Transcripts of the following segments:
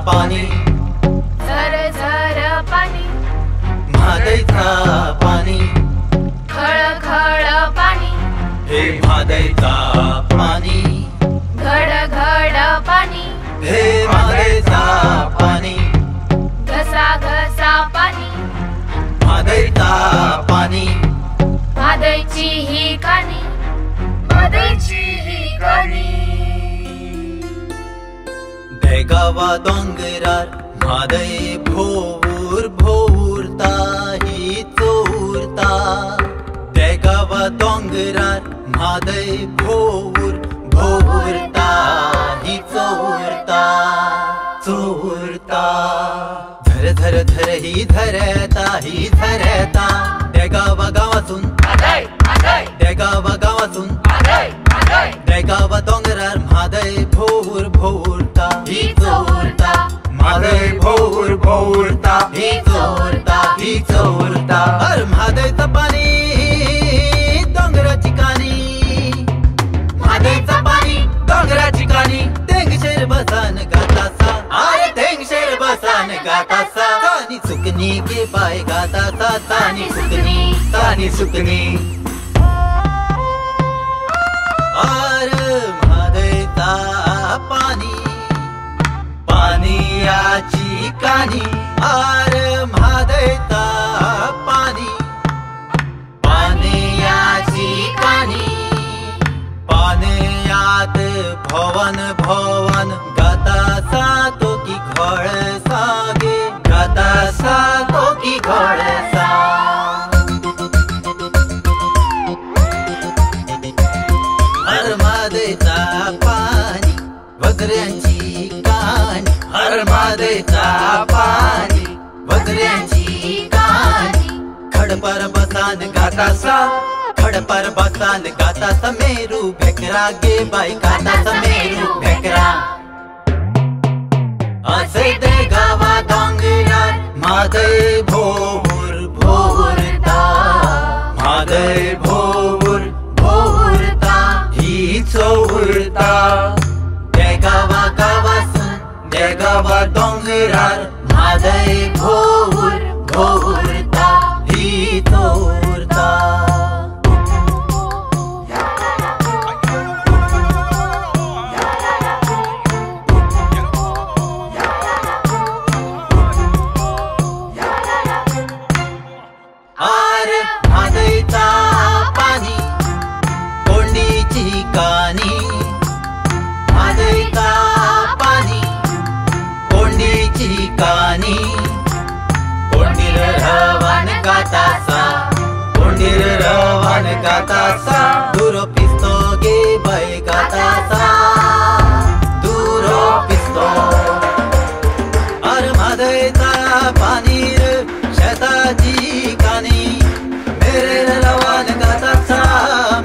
पाणी झर झर पाणी, म्हादईचा पाणी खळ खळ पाणी, हे म्हादईचा पाणी घड घड पाणी, हे म्हादईचा पाणी घसा घसा पाणी, म्हादईचा पाणी म्हादईची ही कानी, म्हादईची ही कानी। देगावा डोंगरार म्हादई भोऊर भोऊरता ही चोरता, देगावा डोंगरार म्हादई भोऊर भोऊरता ही चोरता चोरता। धर धर धर ही धरता ही धरता, देगावा गावासून देगावा गावासून देगावा डोंगरार म्हादई भोऊर भोऊरता ही चोरता, म्हादई भोऊर भोऊरता ही चोरता ही चोरता। अरे म्हादईचं पाणी डोंगराची कानी, म्हादईचं पाणी डोंगराची कानी, तेंगशेर बसान गातासा, अरे तेंगशेर बसान गातासा, तानी सुकनी के बाय गातासा, तानी सुकनी तानी सुकनी। अरे म्हादईचा पाणी पाणीयाची कानी, अरे म्हादईचा पाणी पाणीयाची कानी, पाणीयात भवन भवन गातासा तो की घोळ सागे, गातासा तो की घोळ सा। हर म्हादईचा पाणी वगऱ्यांची कानी, हर म्हादईचा पाणी वगऱ्यांची कानी, खडपर बसान गातासा, खडपर बसान गातासा, मेरू भेकरा गे बाई गातासा मेरू भेकरा। असे दे गावा डोंगरार म्हादई भोऊर भोऊरता, म्हादई भोऊर भोऊरता ही चोरता, देगावा गावासून देगावा डोंगरार म्हादई म्हादय भोवर भोवरता ही चोरता. आर म्हादयचा पाणी कोंडीची कानी, म्हादयचा पाणी कोंडीची कानी, कोंडीर रवान गातासा, कोंडीर रवान गातासा, दुरो पिस्तो गे बाय गातासा, दुरो पिस्तो. अर म्हादयचा पाणीर शेताची कानी, मेरे रवान गातासा,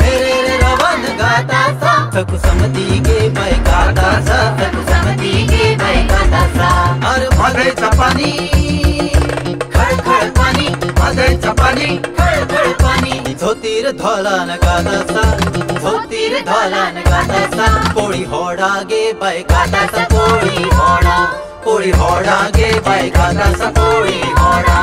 मेरे रवान गातासा, सकुसमती गे बाय गातासा, सकुसमती गे बाय गातासा. अर म्हादयचा पाणी खळखळ पाणी, म्हादयचा पाणी खळखळ पाणी, झोतीर धोलान गातासा, झोतीर धोलान गातासा, कोळी होडा गे बाय गातासा, कोळी होडा, कोळी होडा गे बाय गातासा, कोळी होडा.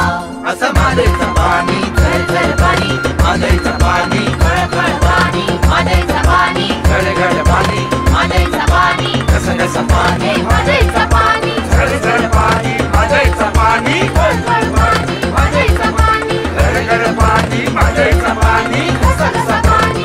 असं म्हादयचं पाणी झर झर पाणी, म्हादयचं पाणी खळखळ पाणी, म्हादयचं पाणी घड घड पाणी, म्हादयचं पाणी घस घस पाणी, म्हादयचं पाणी झर झर पाणी, म्हादयचं पाणी खळखळ पाणी, म्हादयचं पाणी घड घड पाणी, म्हादयचं पाणी घस घस पाणी.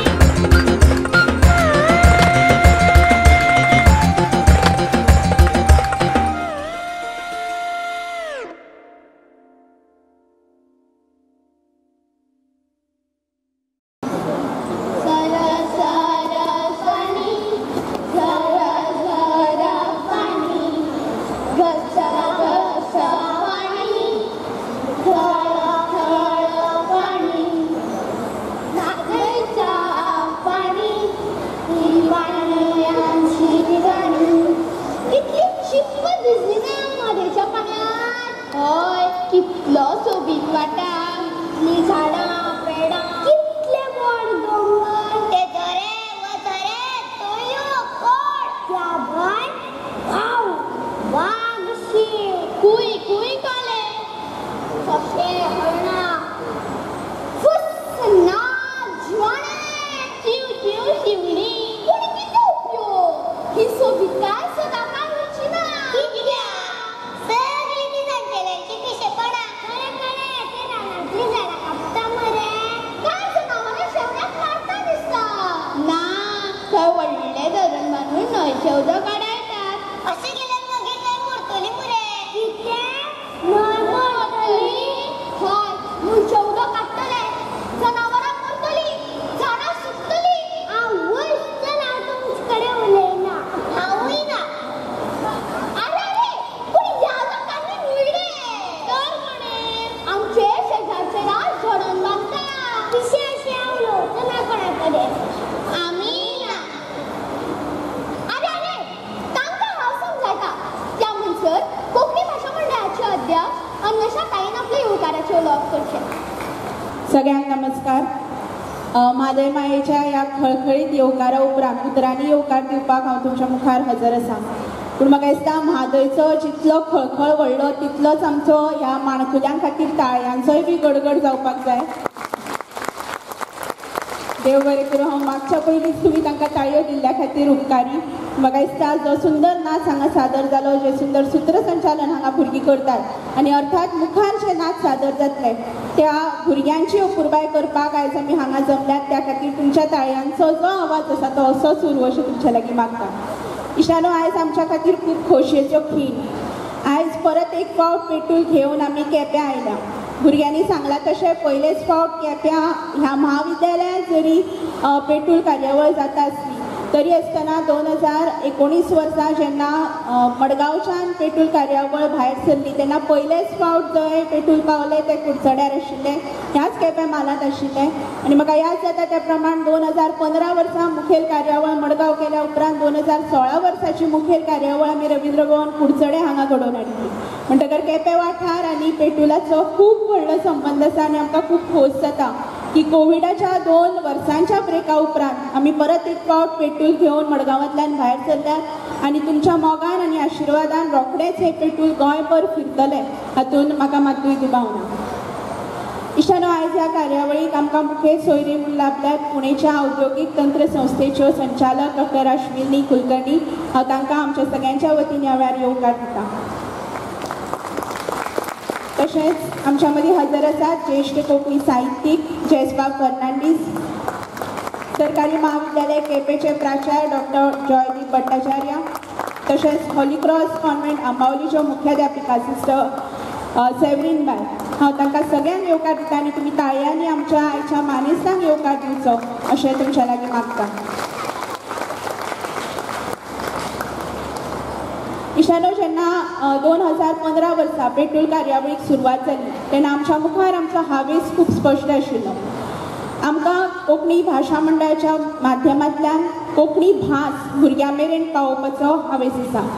सगळ्यांक नमस्कार. म्हादय मायेच्या ह्या खळखळीत येवकारा उपरांत उतरांनी येवकार दिवपाक हांव तुमच्या मुखार हजर आसा. पूण म्हाका दिसता म्हादयचो जितलो खळखळ व्हडलो तितलोच आमचो ह्या माणकुल्यां खातीर ताळयांचोय बी गडगड जावपाक जाय. देव बरें करूं. हांव मागच्या पयलींच तुमी तांकां ताळयो दिल्ल्या खातीर उपकारी. म्हाका दिसता जो सुंदर नाच हांगा सादर जालो, जे सुंदर सूत्रसंचालन हांगा भुरगीं करतात आनी अर्थात मुखार जे नाच सादर जातले त्या भुरग्यांची अपुरबाय करपाक आयज आमी हांगा जमल्यात. त्या खातीर तुमच्या ताळयांचो जो आवाज आसा तो असोच उरूं अशें तुमच्या लागीं मागता. इशानो, आयज आमच्या खातीर खूब खोशयेचो खीण. आयज परत एक फावट पेटूल घेवन आमी केप्यां आयल्या. भुरग्यांनी सांगलां तशें पयलेच फावट केप्यां ह्या म्हाविद्यालयांत जरी पेटूल कार्यावळ जाता आसली तरी आसतना 2019 वर्सा जेन्ना मडगांवच्यान पेटूल कार्यावळ भायर सरली तेन्ना पयलेच फावट जंय पेटूल पावले ते कुडचड्यार आशिल्ले, ह्याच केप्यां म्हालांत आशिल्ले. आनी म्हाका याद जाता त्या प्रमाण 2015 वर्सा मुखेल कार्यावळ मडगांव केल्या उपरांत 2016 वर्साची मुखेल कार्यावळ आमी रवींद्र भवन कुडचडे हांगा घडोवन हाडली. म्हणटकर केपें वाठार आनी पेटुलाचो खूब व्हडलो संबंद आसा आनी आमकां खूब खोस जाता की कोविडाच्या 2 वर्सांच्या ब्रेका उपरांत आमी परत एक फावट पेटूल घेवन मडगांवांतल्यान भायर सरल्यात आनी तुमच्या मोगान आनी आशिर्वादान रोखडेच हे पेटूल गोंयभर फिरतले हातूंत म्हाका मातूय दुबाव ना. इश्टानो, आयज ह्या कार्यावळीक आमकां मुखेल सोयरी म्हूण लाभल्यात पुणेच्या औद्योगीक तंत्र संस्थेच्यो संचालक डॉक्टर अश्विनी कुलकर्णी. हांव तांकां आमच्या सगळ्यांच्या वतीन ह्या वेळार येवकार दिता. तशेंच आमच्या मदीं हजर आसात ज्येश्ठ कोंकणी साहित्यीक जयसबाब फर्नांडीस, सरकारी महाविद्यालय केपेचे प्राचार्य डॉक्टर जॉयदीप भट्टाचार्य, तशेंच होली क्रॉस कॉन्व्हेंट आंबावलीच्यो मुख्याध्यापिका सिस्टर सेवरीन बाय. हांव तांकां सगळ्यांक येवकार दिता आनी तुमी ताळयांनी आमच्या आयच्या मानेस्तांक येवकार दिवचो अशें तुमच्या लागीं मागता. इश्टानो, जेन्ना 2015 वर्सा पेटूल कार्यावळीक सुरवात जाली तेन्ना आमच्या मुखार आमचो हावेस खूब स्पश्ट आशिल्लो. आमकां कोंकणी भाशा मंडळाच्या माध्यमांतल्यान कोंकणी भास भुरग्यां मेरेन पावोवपाचो हावेस आसा.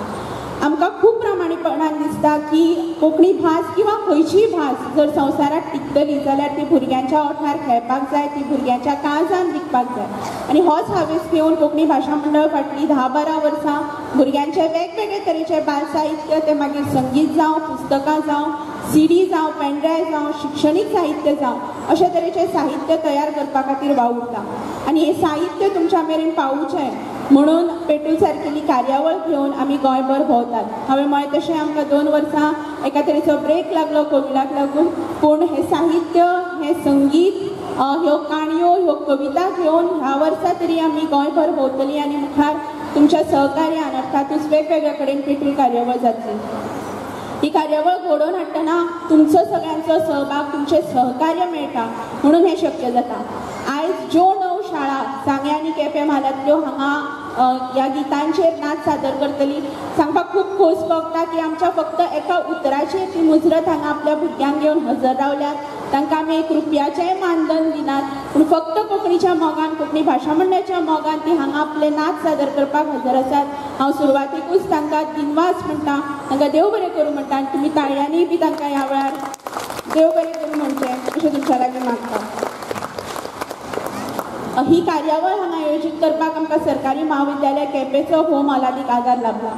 आमकां खूब प्रामाणीपणान दिसता की कोंकणी भास किंवा खंयचीय भास जर संवसारात टिकतली जाल्यार ती भुरग्यांच्या ओंठार खेळपाक जाय, ती भुरग्यांच्या काळजान रिगपाक जाय. आनी होच हावेस घेवन कोंकणी भाशा मंडळ फाटलीं 10-12 वर्सां भुरग्यांचे वेगवेगळे तरेचे बाल साहित्य, ते मागीर संगीत जावं, पुस्तकां जावं, सीडी जावं, पेनड्रायव्ह जावं, शिक्षणीक साहित्य जावं, अशे तरेचें साहित्य तयार करपा खातीर वावुरता. आनी हें साहित्य तुमच्या मेरेन पावोवचें म्हणून पेटूल सारकेली कार्यावळ घेवन आमी गोंयभर भोंवतात. हांवें म्हळें तशें आमकां 2 वर्सां एका तरेचो ब्रेक लागलो कोविडाक लागून, पूण हें साहित्य, हें संगीत, ह्यो काणयो, ह्यो कविता घेवन ह्या वर्सा तरी आमी गोंयभर भोंवतली आनी मुखार तुमच्या सहकार्यान अर्थातूच वेगवेगळ्या कडेन पेटूल कार्यावळ जातली. ही कार्यावळ घडोवन हाडटना तुमचो सगळ्यांचो सहभाग, तुमचें सहकार्य मेळटा म्हणून हें शक्य जाता. आयज ज्यो 9 शाळा सांगें आनी केपें म्हालांतल्यो हांगा ह्या गितांचेर नाच सादर करतली, सांगपाक खूब खोस भोगता की आमच्या फक्त एका उतराचेर ती मुजरत हांगा आपल्या भुरग्यांक घेवन हजर रावल्यात. तांकां आमी 1 रुपयाचेंय मानधन दिनात, पूण फक्त कोंकणीच्या मोगान, कोंकणी भाशा मंडळाच्या मोगान ती हांगा आपले नाच सादर करपाक हजर आसात. हांव सुरवातेकूच तांकां दिनवास म्हणटा, तांकां देव बरें करूं म्हणटा आनी तुमी ताळयांनी बी तांकां ह्या वेळार देव बरें करूं म्हणचें अशें तुमच्या लागीं मागता. ही कार्यावळ हांगा आयोजीत करपाक आमकां सरकारी महाविद्यालय केपेचो हो मोलादीक आदार लाभला.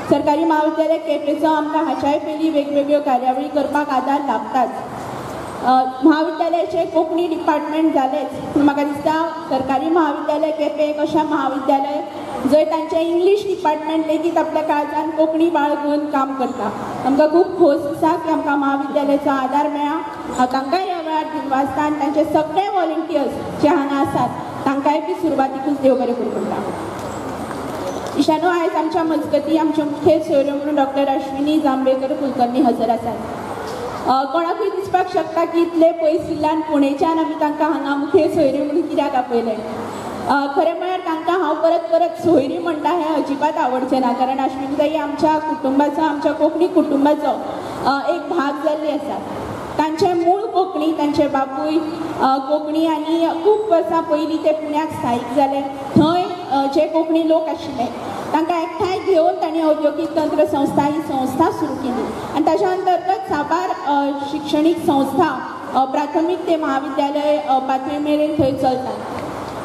सरकारी महाविद्यालय केपेचो आमकां हाच्याय पयलीं वेगवेगळ्यो कार्यावळी करपाक आदार लाभताच. महाविद्यालयाचें कोंकणी डिपार्टमेंट जालेंच, पूण म्हाका दिसता सरकारी महाविद्यालय केपें एक अशें महाविद्यालय जंय तांचें इंग्लीश डिपार्टमेंट लेगीत आपल्या काळजान कोंकणी बाळगून काम करता. आमकां खूब खोस आसा की आमकां महाविद्यालयाचो आदार मेळ्ळा. हांव तांकां ह्या वेळार दिनवासता आनी तांचे सगळे वॉलंटियर्स जे हांगा आसात तांकांय बी सुरवातीकूच देव बरें करूं म्हणटा. इशानो, आयज आमच्या मजगती आमच्यो मुखेल सोयऱ्यो म्हणून डॉक्टर अश्विनी जांभेकर कुलकर्णी हजर आसात. कोणाकूय दिसपाक शकता की इतले पयसुल्ल्यान पुणेच्यान आमी तांकां हांगा मुखेल सोयरी म्हणून कित्याक आपयलें. खरें म्हळ्यार तांकां हांव परत परत सोयरी म्हणटा हें अजिबात आवडचें ना, कारण अश्विनीताई आमच्या कुटुंबाचो, आमच्या कोंकणी कुटुंबाचो एक भाग जाल्ली आसा. तांचें मूळ कोंकणी, तांचे बापूय कोंकणी आनी खूब वर्सां पयलीं ते पुण्याक स्थायीक जाले. थंय जे कोंकणी लोक आशिल्ले तांकां एकठांय घेवन तांणी औद्योगीक तंत्र संस्था ही संस्था सुरू केली आनी ताच्या अंतर्गत साबार शिक्षणीक संस्था प्राथमीक ते महाविद्यालय पातळी मेरेन थंय चलतात.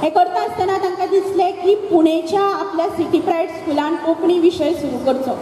हें करता आसतना तांकां दिसलें की पुणेच्या आपल्या सिटी प्रायड स्कुलान कोंकणी विशय सुरू करचो.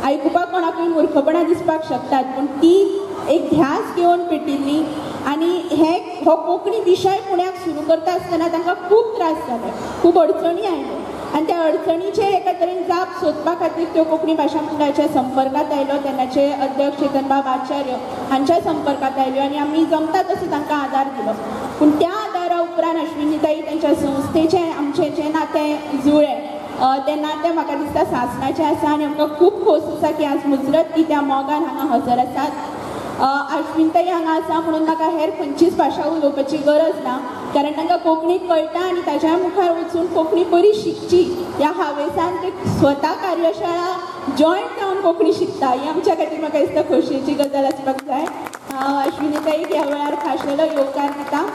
आयकुपाक कोणाकूय मुर्खपणां दिसपाक शकतात, पूण ती एक ध्यास घेवन पेटिल्ली आनी हे हो कोंकणी विशय पुण्याक सुरू करता आसतना तांकां खूब त्रास जाले, खूब अडचणी आयल्यो आनी त्या अडचणीचेर एका तरेन जाप सोदपा खातीर त्यो कोंकणी भाशा मंडळाच्या संपर्कांत आयलो. तेन्नाचे अध्यक्ष चेतनबाब आचार्य हांच्या संपर्कांत आयल्यो आनी आमी जमता तसो तांकां आदार दिलो. पूण त्या आदारा उपरांत अश्विनीताई तांच्या संस्थेचें आमचें जें नातें जुळ्ळें तें नातें म्हाका दिसता सासणाचें आसा आनी आमकां खूब खोस आसा की आज मुजरत ती त्या मोगान हांगा हजर आसात. अश्विनताई हांगा आसा म्हणून म्हाका हेर खंयचीच भाशा उलोवपाची गरज ना, कारण तांकां कोंकणी कळटा आनी ताच्या मुखार वचून कोंकणी बरी शिकची ह्या हावेसान ते स्वता कार्यशाळा जॉयन जावन कोंकणी शिकता. ही आमच्या खातीर म्हाका दिसता खोशयेची गजाल आसपाक जाय. हांव अश्विनीताईक ह्या वेळार खाशेलो येवकार दिता.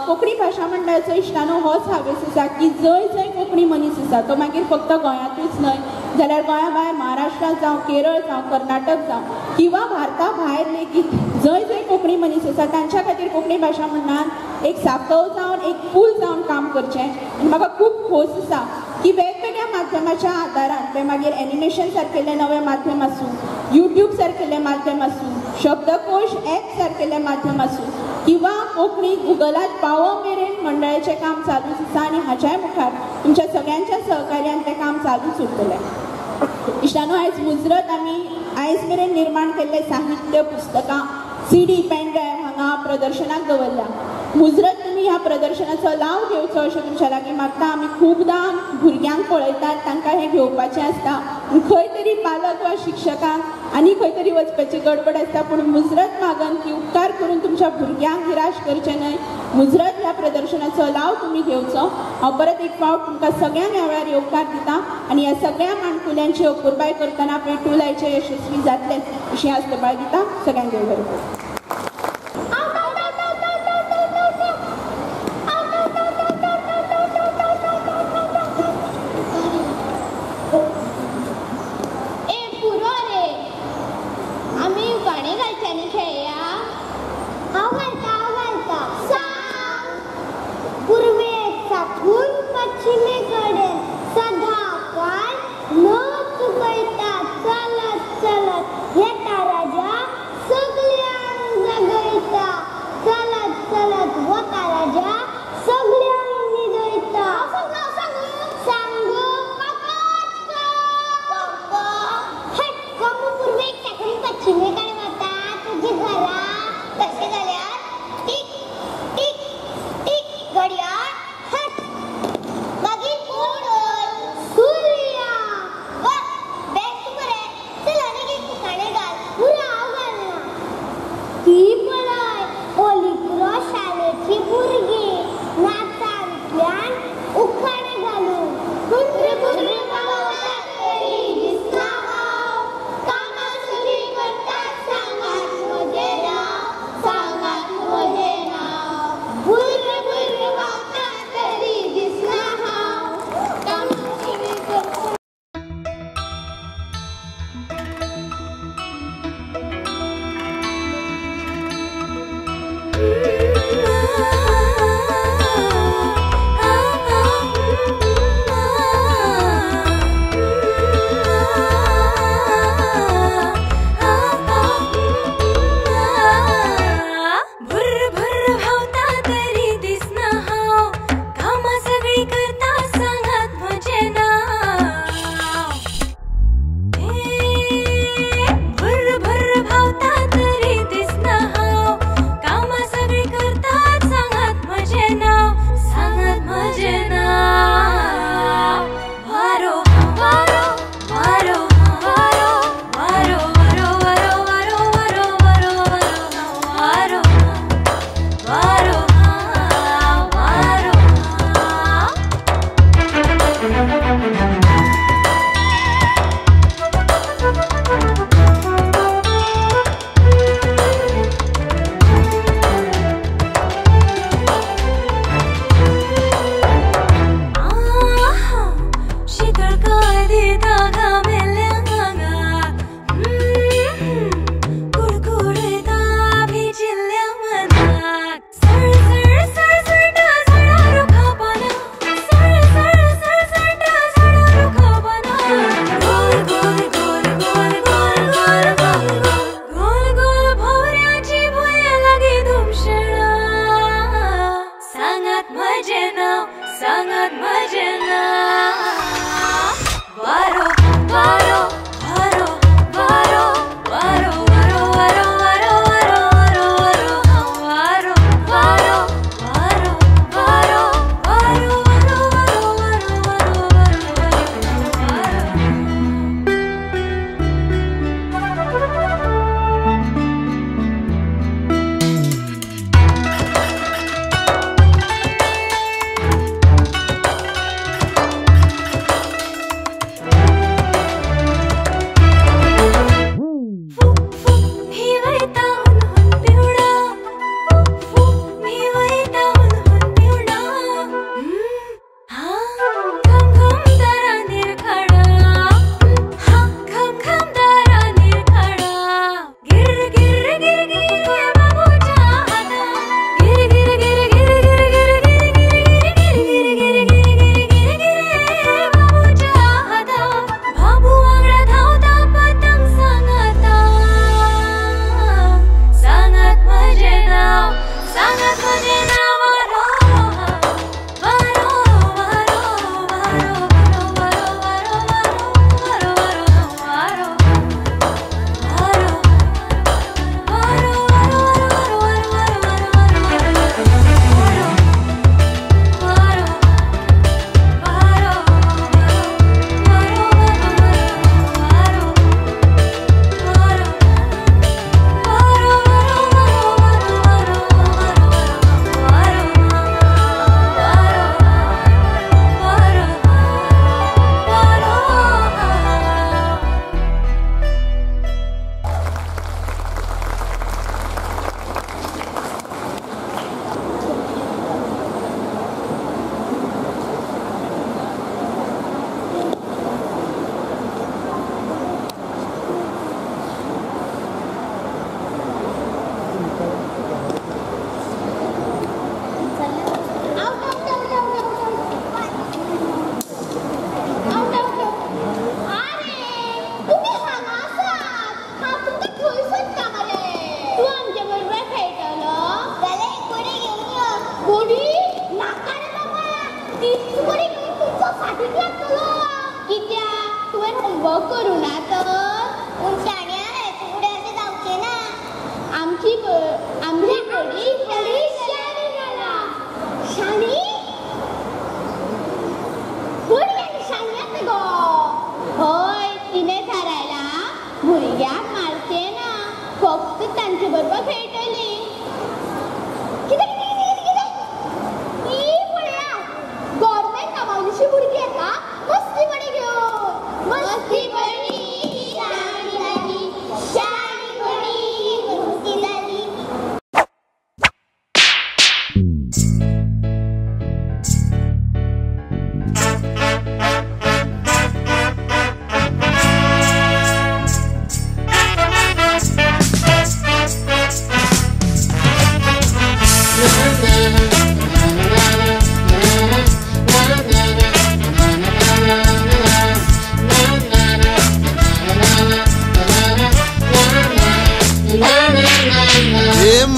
कोंकणी भाशा मंडळाचो इश्टानो होच हावेस आसा की जंय जंय कोंकणी कोंकणी मनीस आसा तो मागीर फक्त गोंयांतूच न्हय जाल्यार गोंया भायर महाराष्ट्रांत जावं, केरळ जावं, कर्नाटक जावं किंवा भारता भायर लेगीत जंय जंय कोंकणी मनीस आसा तांच्या खातीर कोंकणी भाशा मंडळान एक सांकव जावन, एक पूल जावन काम करचें. आनी म्हाका खूब खोस आसा की वेगवेगळ्या माध्यमाच्या आदारान, तें मागीर एनिमेशन सारकेलें नवें माध्यम आसूं, यूट्यूब सारकेलें माध्यम आसूं, शब्दकोश एप सारकेलें माध्यम आसूं किंवा कोंकणी गुगलात पावो मेरेन मंडळाचें काम चालूच आसा आनी हाच्याय मुखार तुमच्या सगळ्यांच्या सहकार्यान तें काम चालूच उरतलें. इश्टानो, आयज मुजरत आमी आयज मेरेन निर्माण केल्लें साहित्य, पुस्तकां, CD, pen drive हांगा प्रदर्शनाक दवरल्या. मुजरत तुमी ह्या प्रदर्शनाचो लाव घेवचो अशें तुमच्या लागीं मागता. आमी खुबदां भुरग्यांक पळयतात, तांकां हें घेवपाचें आसता, खंय तरी पालक वा शिक्षकांक आनी खंय तरी वचपाची गडबड आसता, पूण मुजरत मागन की उपकार करून तुमच्या भुरग्यांक निराश करचें न्हय. मुजरत ह्या प्रदर्शनाचो लाव तुमी घेवचो. हांव परत एक फावट तुमकां सगळ्यांक ह्या वेळार येवकार दिता आनी ह्या सगळ्या माणकुल्यांची अपुरबाय करतना पेटूलायचे यशस्वी जातलें अशी आस्त बाळगिता. सगळ्यांक देव बरें करूं. चलत चलत येता राजा सगळ्या. होमवर्क करूं ना तर पूण शाण्या फुडें जावचें ना. आमची आमची बडी शाणी जाला. शाणी भुरग्यांक शाणी आसा गो. हय, तिणें थारायलां भुरग्यांक मारचें ना, फक्त तांचे बरोबर खेळटली. कितें कितें कितें कितें ही पळया गव्हर्मेंट कामावलीची भुरगीं येता मस्ती बडी घेवन. मस्ती बडी शाणी जाली, शाणी बडी मस्ती जाली.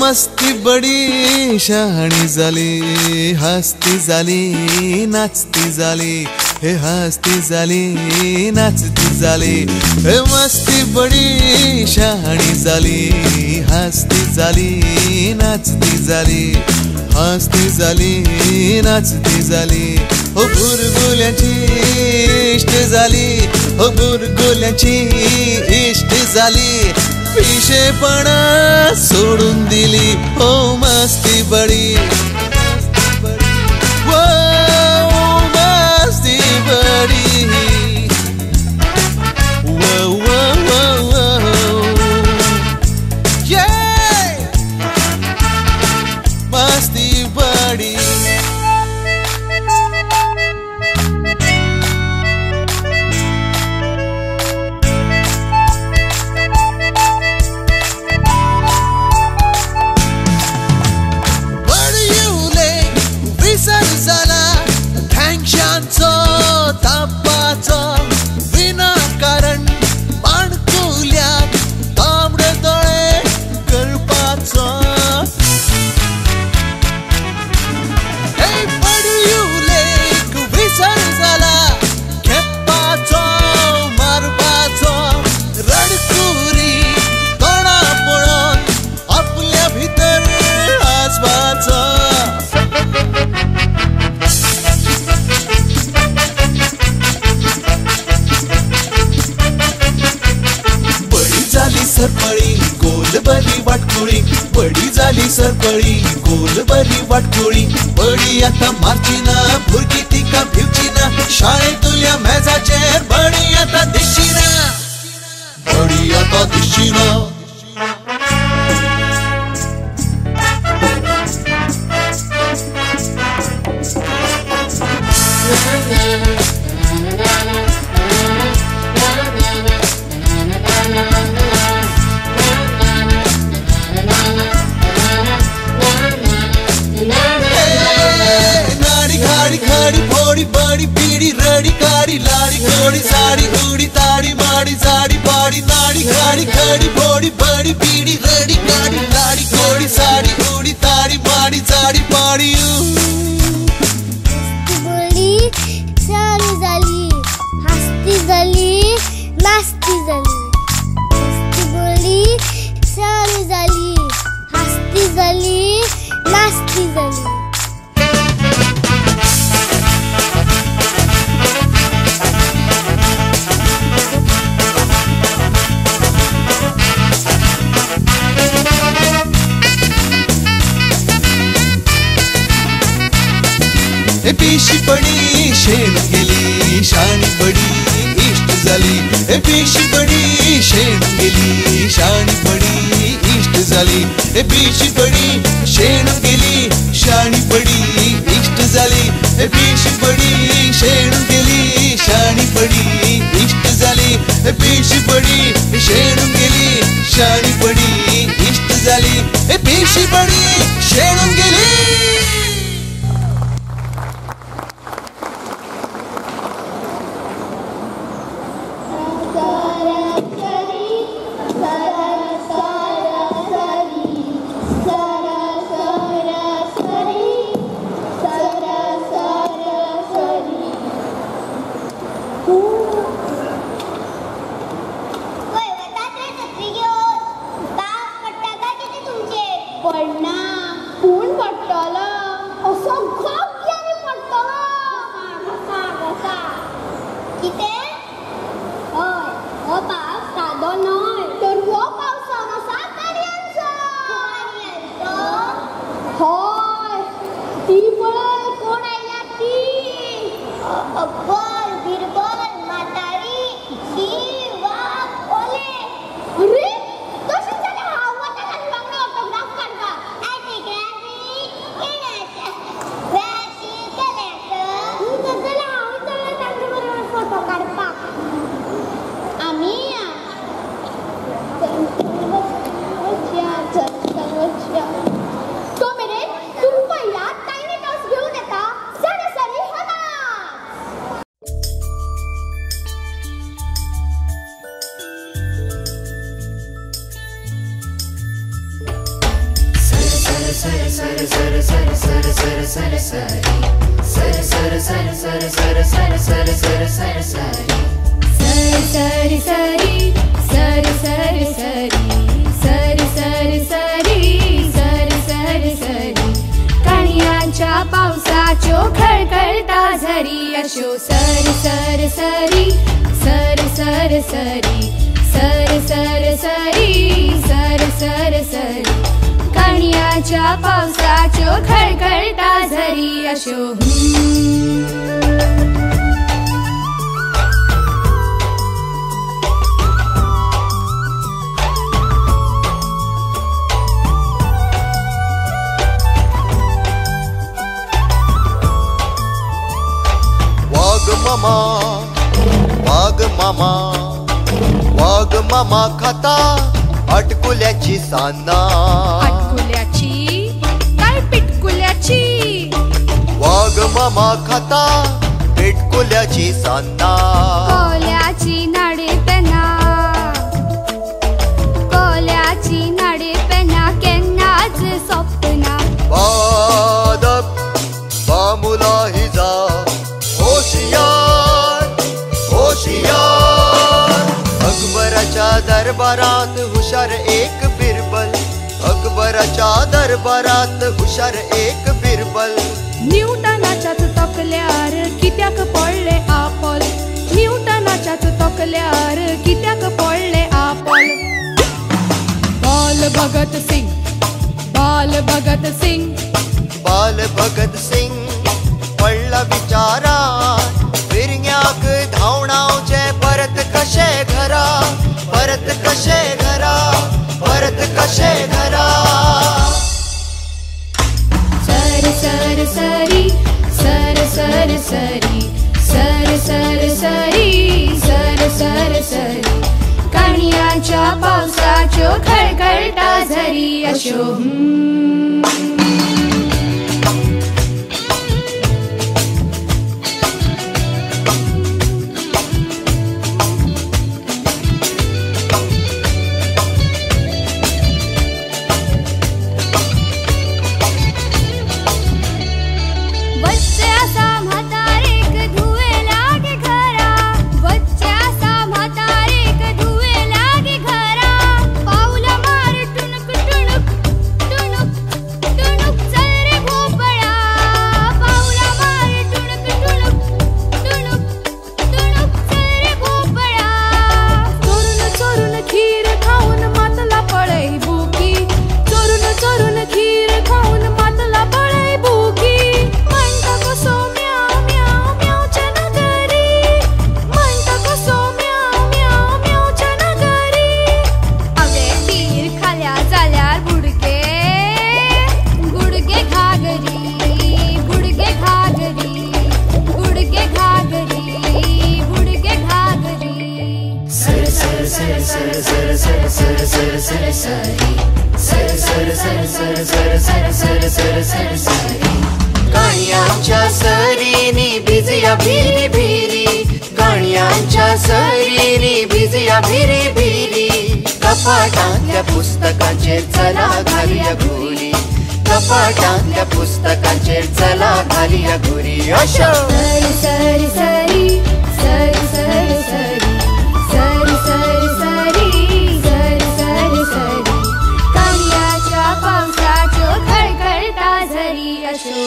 मस्ती बडी शहाणी झाली, हसती झाली, नाचती झाली, हे हसती झाली, नाचती झाली. हे मस्ती बडी शहाणी झाली, हसती झाली, नाचती झाली, हसती झाली, नाचती झाली. हो बुरबुल्यांची इश्ट झाली, हो बुरगुल्यांची इश्ट झाली. पिशेपणा सोडून दिली, हो मस्ती बडी, वो मस्ती बडी, वो वो वो वो ये मस्ती बडी. तापाचो विनाकारण माणकुल्याक तांबडे दोळे करपाचो. हे बडयुलेक विसर जाला खेपाचो मारपाचो. रडकुरी तोंडा पळोवन आपल्या भितर आसपाचो. सरपळी गोल बरी वाटकुळी, बडी झाली सरपळी गोल बरी वाटकुळी. बडी आता मारची ना, भुरगी तिका भिवची ना, शाळेंतल्या मेजाचेर बडी आता दिसची ना, बडी आता दिसची ना. खाडी बड़ी पीड़ी रड़ी काड़ी लाड़ी घोड़ी साड़ी उड़ी ताड़ी माड़ी साड़ी पाड़ी नाड़ी खाड़ी खड़ी बोड़ी बड़ी पीड़ी रड़ी काड़ी लाड़ी घोड़ी साड़ी उड़ी ताड़ी माड़ी साड़ी पाड़ी. बड़ी शाणी झाली, हसती झाली, नाचती झाली. बडी शाणी झाली, हसती झाली, नाचती झाली. पिशी पडी शेण गेली, शाणी बडी इष्ट झाली. हे पिशी बडी शेण गेली, शाणी बडी इष्ट झाली. हे पिशी बडी शेण गेली, शाणी बडी इष्ट झाली. हे पिशी बडी शेण गेली, शाणी बडी इष्ट झाली. हे पिशी बडी शेण गेली, शाणी बडी इष्ट झाली. हे पिशी बडी शेण गेली. Ooh. सर सर सर सर सर सर सर सरी सर सर सर सर सर सर सर सर सर सरी सर सर सरी सर सर सरी सर सर सरी सर सर सरी कणयांच्या पावसाच्यो खळखळटा झरी अश्यो सर सर सरी सर सर सरी सर सर सरी सर सर सरी कणयांच्या पावसाच्यो खळखळटा झरी अश्यो. मामा वाघ मामा वाघ मामा खाता अटकुल्याची सान्ना. अटकुल्याची काय पिटकुल्याची? वाघ मामा खाता पिटकुल्याची सान्ना. कोल्याची नाडे पेना कोल्याची नाडे पेना केन्नाच सोंपना. बादक बामुला हिजा होशियार होशियार. अकबराच्या दरबारात हुशार एक बिरबल. अकबराच्या दरबारात हुशार एक बिरबल. न्यूटनाच्याच तकल्यार कित्याक पडले आपल? न्यूटनाच्याच तकल्यार कित्याक पडले आपल? बाल भगत सिंग बाल भगत सिंग बाल भगत सिंग पडला विचारात फिरग्याक धांवणावचे परत कशे घरा परत कशे घरा परत कशे घरा. सर सर सरी सर सर सरी सर सर सरी सर सर सरी कणयांच्या पावसाच्यो खळखळटा झरी अश्यो. गाण्यांच्या सरीनी भिजया भिरी भिरी गाण्यांच्या सरीनी भिजया भिरी भिरी. कपाटांतल्या पुस्तकांचेर चला घालया घुरी कपाटांतल्या पुस्तकांचेर चला घालया घुरी. अशो सर सर सरी सर सर सरी सर सर सरी सर सर सरी कणयांच्या पावसाच्यो खळखळटा झरी अश्यो.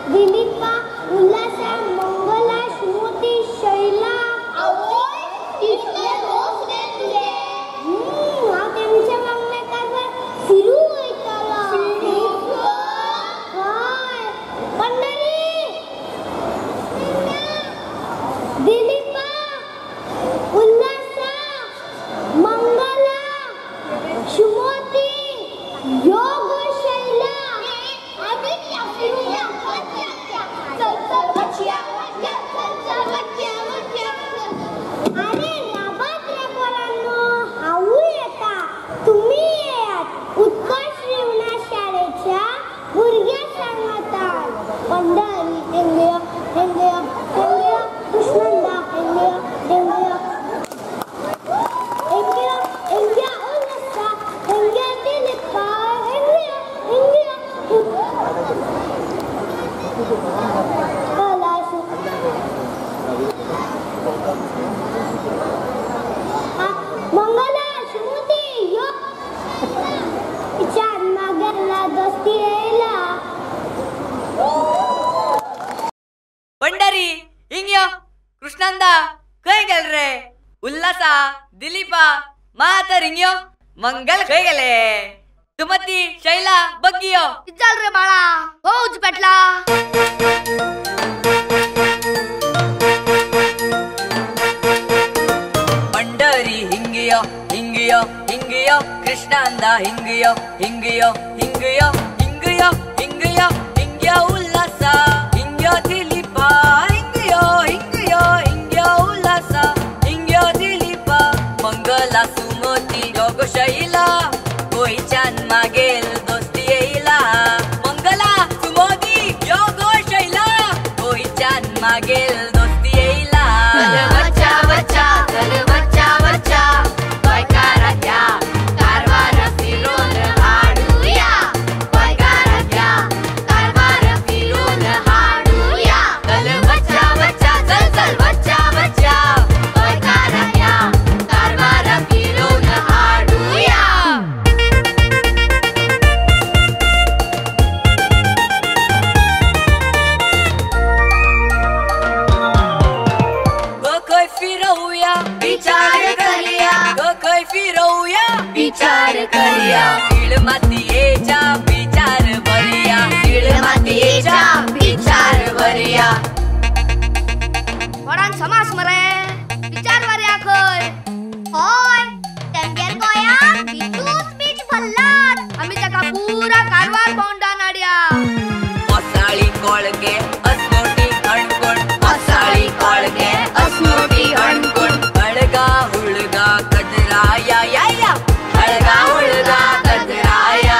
दिलीपा उल्हासा मंगला सुमती शैला आवय इतले दोस्त रे तुजे. हांव तेमच्या वांगडा कारवार फिरू दिलीपा मा आतां रिंगयो मंगल खंय गेले? सुमती शैला बग्गियो चल रे बाळा हो उज पेटला. पंढरी हिंगियो हिंगियो हिंगियो कृष्णांदा हिंगियो हिंगियो हिंगियो हिंगियो हिंगियो हिंग्यो उल्हासा हिंग्यो दिलीपा हिंगियो हिंगियो हिंग्यो उल्हासा हिंग्यो दिलीपा मंगला सुमती योग शैला गोंयच्यान मागेल दोस्ती येयला मंगला सुमती योग शैला गोंयच्यान मागेल दोस्ती येयला. वच्चा वच्चा चल वच्चा वच्चा गोंयकाराच्या कारवार फिरून हाडूया गोंयकाराच्या कारवार फिरून हाडूया. चल वच्चा वच्चा चल चल वच्चा वच्चा गोंयकाराच्या कारवार फिरून हाडूया. खंय फिरोवया विचार करया खंय फिरोवया विचार करया तीळ मातयेच्या विचार भरया तीळ मातयेच्या विचार भरया. कोणान समास मरे विचार वरया खंय. हय तेमगेर गोंयांत बिचूच बीच भल्लात. आमी ताका पुरा कारवार भोंवडान हाडया. कोसाळी कोळगे अस्नोटी हणकोण कोसाळी कोळगे अस्नोटी हणकोण हळगा हुळगा कदराया या या हळगा हुळगा कदराया.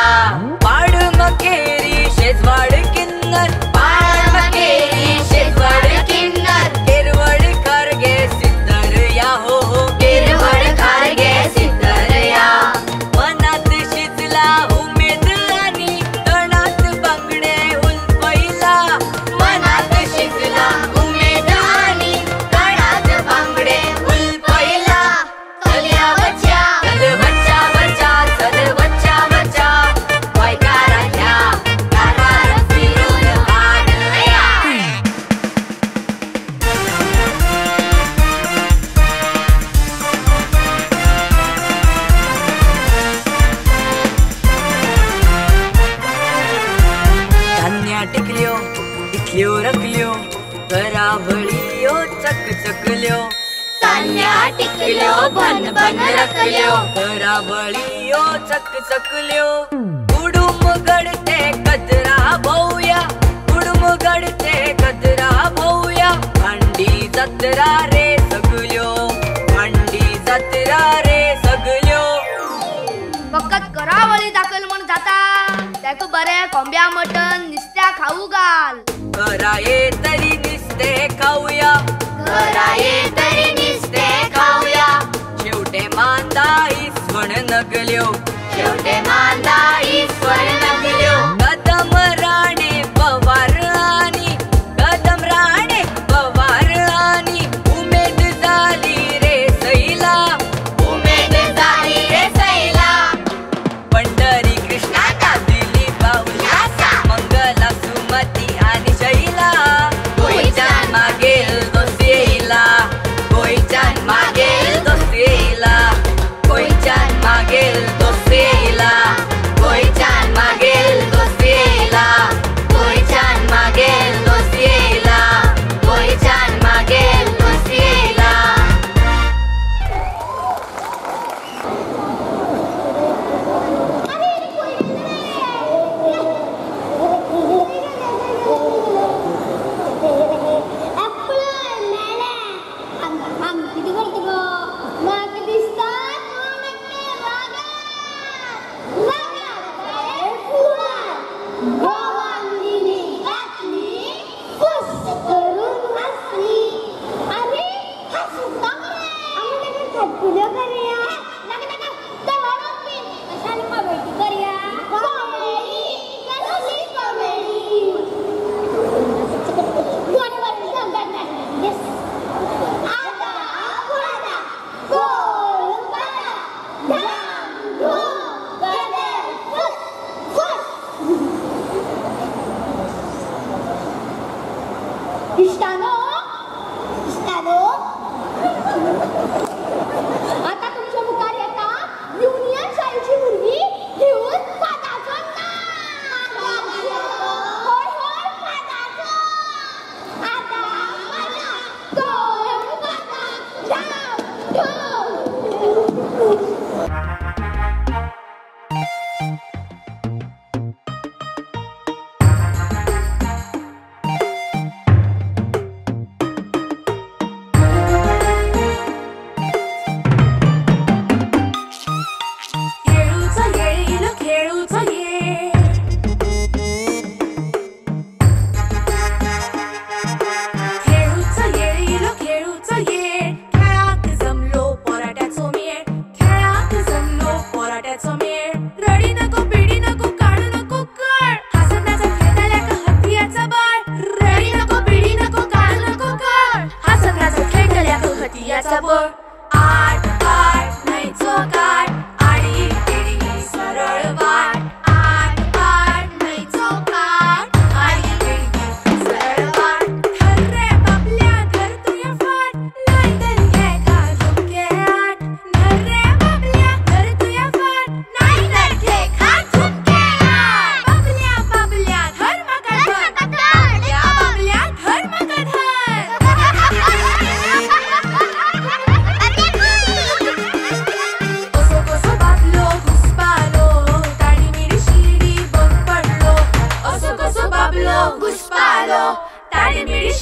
पाडमकेरी शेजवाड किन्नर पाडमकेरी शेजवाड किन्नर केरवड खारगे सिद्धर या हो हो केरवड खारगे सिद्धर या. मनात शिजला उमेद आणि तणात बांगडे उलपैला मनात शिजला उमेद आणि तणात बांगडे उलपैला. चलया वच्चा चल वच्चा वच्चा चल वच्चा वच्चा गोंयकाराच्या कारवार फिरून हाडूया. धान्या टिकल्यो इतल्यो रकल्यो करावळियो चकचकल्यो तान्या टिकल्यो भन भन रकल्यो करावळियो चकचकल्यो कुडुम गडते कचरा भोवया कुडुम गडते कचरा भोवया भांडी जत्रा रे सगल्यो भांडी जत्रा रे सगल्यो. फकत करावळी दाखयल म्हण जाता तेका बरें कोंब्या मटन नुस्त्या खाऊ घाल. घरा ये तरी नुस्ते खाऊया घरा ये तरी नुस्ते खाऊया. शेवटे मांदा इसवण नगल्यो शेवटे मांदा इसवण नगल्यो. कदम राणे पवार आणि कदम राणे पवार आणि उमेद झाली रे सैला उमेद झाली रे सैला. पंढरी कृष्णाला दिलीपा उल्हासा मंगला सुमती आणि शैला गोंयच्यान मागेल दोस्ती येयला गोंयच्यान मागेल दोस्ती येयला गोंयच्यान मागेल दोस्ती येयला गोंयच्यान मागेल दोस्ती.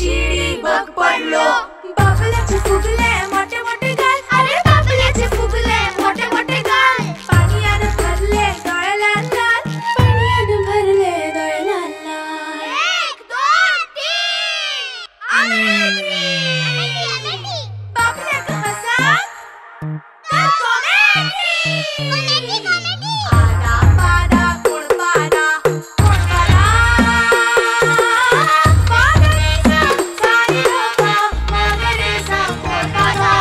शिडी बग पडलो. बाबल्याचे फुगले मोठे मोठे गाल, अरे बाबल्याचे फुगले मोठे मोठे गाल. पाणयान भरले डोळे लाल लाल, पाणयान भरले डोळे लाल लाल. 1 2 3 आमेटी बाबल्याक हसाक तर कॉमेडी कॉमेडी कॉमेडी. आदा पादा कुडपादा कुडपादा पादरेसा सारी लोका मगरेसा कोडपादा.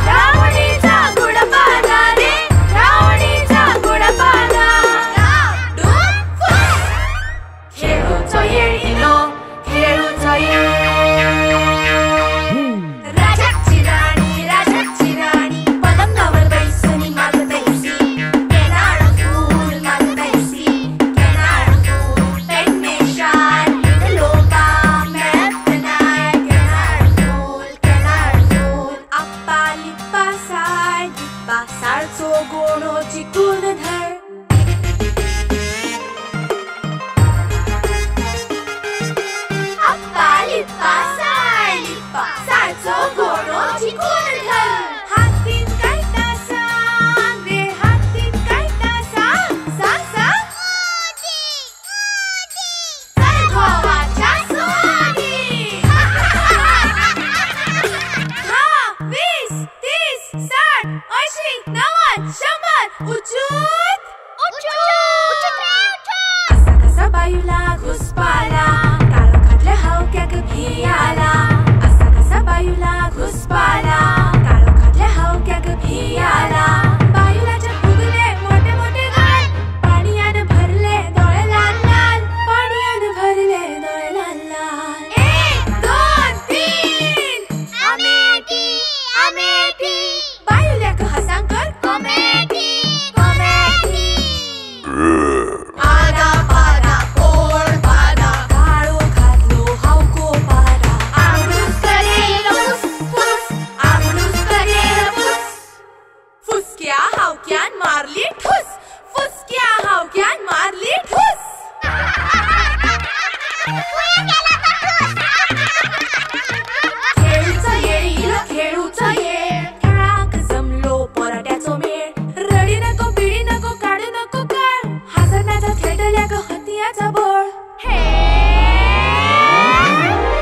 रावणीचा गुडपादा रे रावणीचा गुडपादा. खेळूचो येळ इलो खेळूचो येळ. राजाची राणी राजाची राणी पलंगावर बैसुनी मागतैसी. केनाळ फूल मागतैसी केनाळ फूल पेडणेशार लोका मेळत नाय. केनाळ फूल केनाळ फूल. आप्पा लिप्पा साळ लिप्पा साळचो गोणो जिकून धर. आप्पा लिप्पा साळ लिप्पा साळचो गोणो जिकून धर. हातीन कायता सांग रे हातीन कायता सांग सांग सांग. चल घोवाच्या सुवानी. 10 20 30 60 80 90 100 उचूत उचूत रे उचूत. असा कसा बायुला घुसपाला काळोखातल्या हावक्याक भियाला. असा कसा बायुला घुसपाला काळोखातल्या हावक्याक भियाला. बायुलाचे फुगले मोठे मोठे गाल, पाणयान भरले डोळे लाल लाल, पाणयान भरले डोळे लाल लाल. 1 2 3 आमेटी आमेटी बायुल्याक हसांकर कॉमेडी कॉमेडी. आदा पादा कोण पादा काळो घातलो हावको पादा. आमडूस करेल फुस फुस आमडूस करेल फुस. फुसक्या हावक्यान मारली ठुस फुसक्या हावक्यान मारली ठुस. खेळूचो येळ इलो खेळूचो येळ. खेळाक जमलो पराट्याचो मेळ. रडी नको बिडी नको काडू नको काळ. हासत नाचत खेळटल्याक हतयाचा बळ.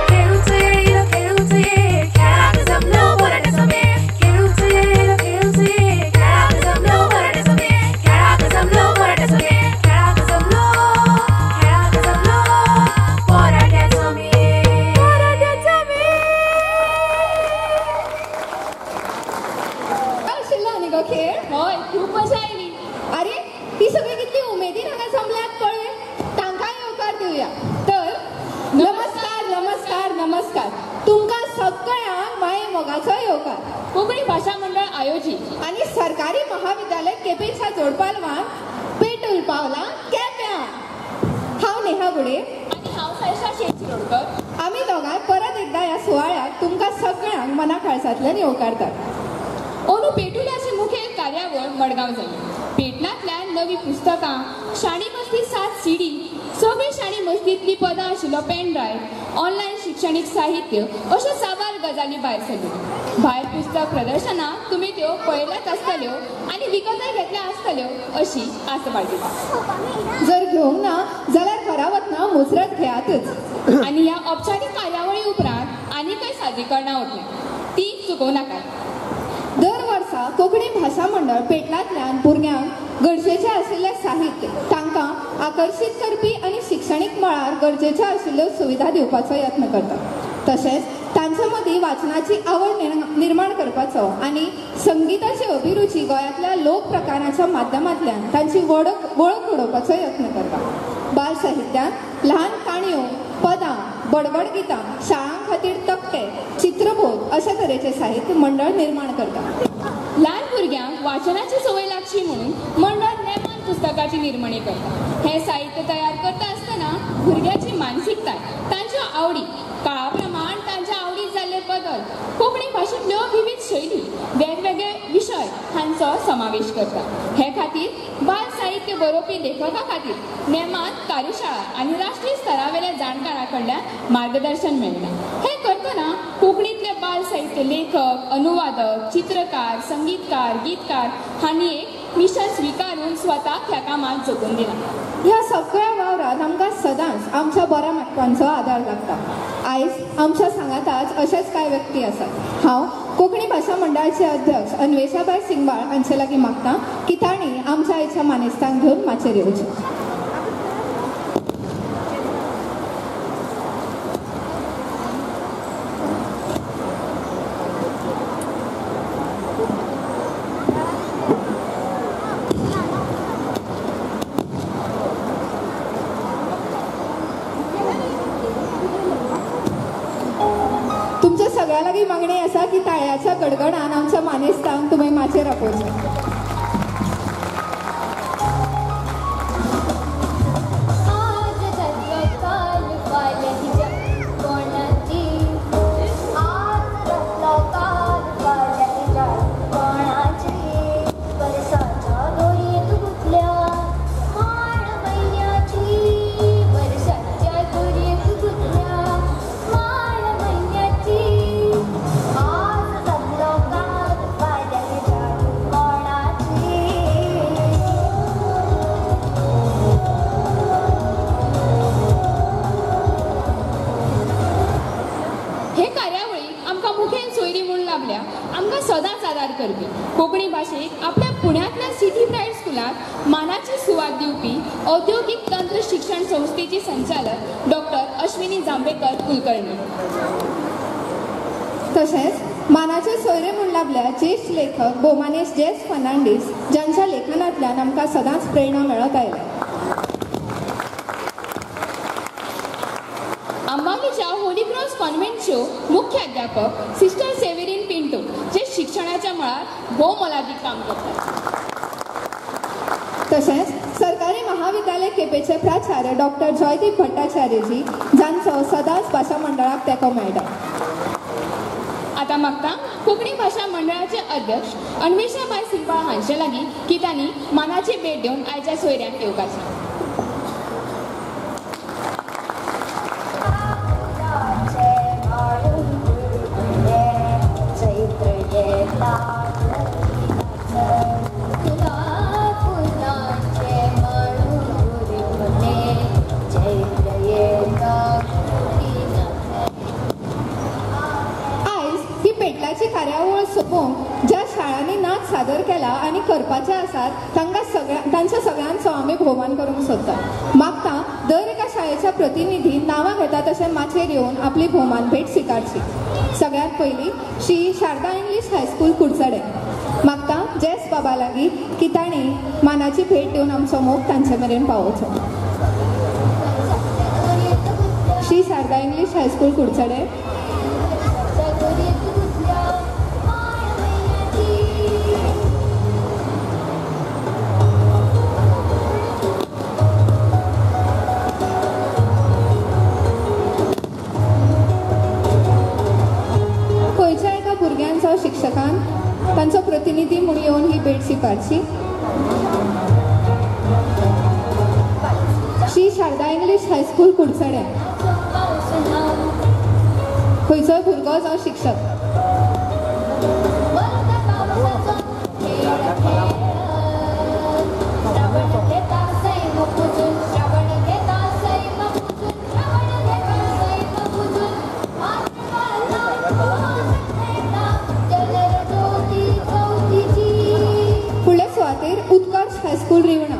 खेळूचो येळ इलो खेळूचो येळ. खेळाक जमलो पराट्याचो मेळ. खेळूचो येळ इलो खेळूचो येळ. खेळाक जमलो पराट्याचो मेळ. खेळाक जमलो पराट्याचो मेळ. खेळाक जमलो खेळाक जमलो पराट्याचो मेळ. पराट्याचो मेळ. आशिल्लो न्ही गो खेळ? हय, खूब मजा आयली. अरे ही सगळी कितली उमेदीन हांगा जमल्यात पळय, तांकांय येवकार दिवया. तर नमस्कार नमस्कार नमस्कार, तुमकां सगळ्यांक माये मोगाचो येवकार. कोंकणी भाशा मंडळ आयोजीत आनी सरकारी महाविद्यालय केपेंच्या जोडपालवान पेटूल पावलां केप्यां. हांव नेहा गुडे आनी हांव सायशा शेठ शिरोडकर. आमी दोगांय परत एकदा ह्या सुवाळ्याक तुमकां सगळ्यांक मना काळजांतल्यान येवकारतात. अंदू पेटुलाची मुखेल कार्यावळ मडगांव जाली. पेटलांतल्यान नवी पुस्तकां, शाणी मस्ती 7 CD, सगळी शाणी मस्तींतली पदां आशिल्लो पेन ड्रायव्ह, ऑनलायन शिक्षणीक साहित्य अश्यो साबार गजाली भायर सरल्यो. भायर पुस्तक प्रदर्शनाक तुमी त्यो पळयल्याच आसतल्यो आनी विकतय घेतल्या आसतल्यो अशी आस बाळगिता. जर घेवंक ना जाल्यार घरा वतना मुजरत घेयातच. आनी ह्या औपचारीक कार्यावळी उपरांत आनीकय सादरीकरणां वतलीं, ती चुकोवं नाकात. दर वर्सा कोंकणी भाशा मंडळ पेटलांतल्यान भुरग्यांक गरजेचें आशिल्लें साहित्य तांकां आकर्शीत करपी आनी शिक्षणीक मळार गरजेच्यो आशिल्ल्यो सुविधा दिवपाचो यत्न करता. तशेंच तांचे मदीं वाचनाची आवड निर्माण करपाचो आनी संगीताची अभिरुची गोंयांतल्या लोक प्रकाराच्या माध्यमांतल्यान तांची वळख घडोवपाचो यत्न करता. बाल साहित्यांत ल्हान काणयो, पदां, बडबड गितां, शाळां खातीर तकटे, चित्रबोध अशा तरेचे साहित्य मंडळ निर्माण करता. ल्हान भुरग्यांक वाचनाची संवय लागची म्हणून मंडळ नेमान पुस्तकाची निर्मणी करता. हें साहित्य तयार करता आसतना भुरग्याची मानसिकताय, तांच्यो आवडी, काळा प्रमाण तांच्या आवडीत जाल्ले बदल, कोंकणी भाशेंतल्यो विविध शैली, वेगवेगळे विशय हांचो समावेश करता. हे खातीर बाल साहित्य बरोवपी लेखका खातीर नेमान कार्यशाळा आनी राष्ट्रीय स्तरावेल्या जाणकारां कडल्यान मार्गदर्शन मेळटा. हें करतना कोंकणींतले बाल साहित्य लेखक, अनुवादक, चित्रकार, संगीतकार, गीतकार हांणी एक मिशन स्विकारून स्वताक ह्या कामाक जगून दिलां. ह्या सगळ्या वावरांत आमकां सदांच आमच्या बऱ्या मागपांचो आदार लागता. आयज आमच्या सांगाताच अशेच कांय व्यक्ती आसात. हांव कोंकणी भाशा मंडळाचे अध्यक्ष अन्वेषाबाय सिंगबाळ हांचे लागीं मागता की तांणी आमच्या आयच्या मानेस्तांक घेवन माचयेर येवचें. सगळ्या लागीं मागणी आसा की ताळ्याच्या गडगडान आमच्या मानेस्तांक तुमी माचयेर आपोवचें. आमकां सदांच आदार करपी कोंकणी भाशेक आपल्या पुण्यांतल्या सिटी प्रायव्हेट स्कुलांत मानाची सुवात दिवपी औद्योगीक तंत्र शिक्षण संस्थेची संचालक डॉक्टर अश्विनी जांभेकर कुलकर्णी. तशेंच मानाचे सोयरे म्हूण लाभल्या ज्येश्ठ लेखक भोवमानेश जेस फर्नांडीस ज्यांच्या लेखनांतल्यान आमकां सदांच प्रेरणा मेळत आयल्या. आंबावलीच्या होली क्रॉस कॉन्व्हेंटच्यो मुख्य अध्यापक सिस्टर सेवेरीन पिंटो जे शिक्षणाच्या मळार भोव मोलादीक काम करतात. तशेंच सरकारी महाविद्यालय केपेचे प्राचार्य डॉक्टर जयदीप भट्टाचार्यजी जांचो सदांच भाशा मंडळाक तेंको मेळटा. आतां मागता कोंकणी भाशा मंडळाचे अध्यक्ष अन्वेषाबाय सिंगबाळ हांचे लागीं की तांणी मानाची भेट दिवन आयच्या सोयऱ्यांक येवकारचें. आयज ही पेटलाची कार्यावळ सोंपोवंक ज्या शाळांनी नाच सादर केला आनी करपाचे आसात तांकां तांच्या सगळ्यांचो आमी भोवमान करूंक सोदतात. मागता दर एका शाळेच्या प्रतिनिधी नांवां घेता तशें माचयेर येवन आपली भोवमान भेट स्विकारची. सगळ्यांत पयलीं श्री शारदा इंग्लीश हायस्कूल कुडचडे. मागता जेस बाबा लागीं की तांणी मानाची भेट दिवन आमचो मोग तांचे मेरेन पावोवचो. Shri Sharada English high school Kudchade. खंयच्या एका भुरग्यांचो शिक्षकान तांचो प्रतिनिधी म्हूण येवन ही भेट स्विकारची. Shri Sharada English high school Kudchade. खंयचोय भुरगो जावं शिक्षक. फुडले सुवातेर उत्कर्ष हायस्कूल रिवणा.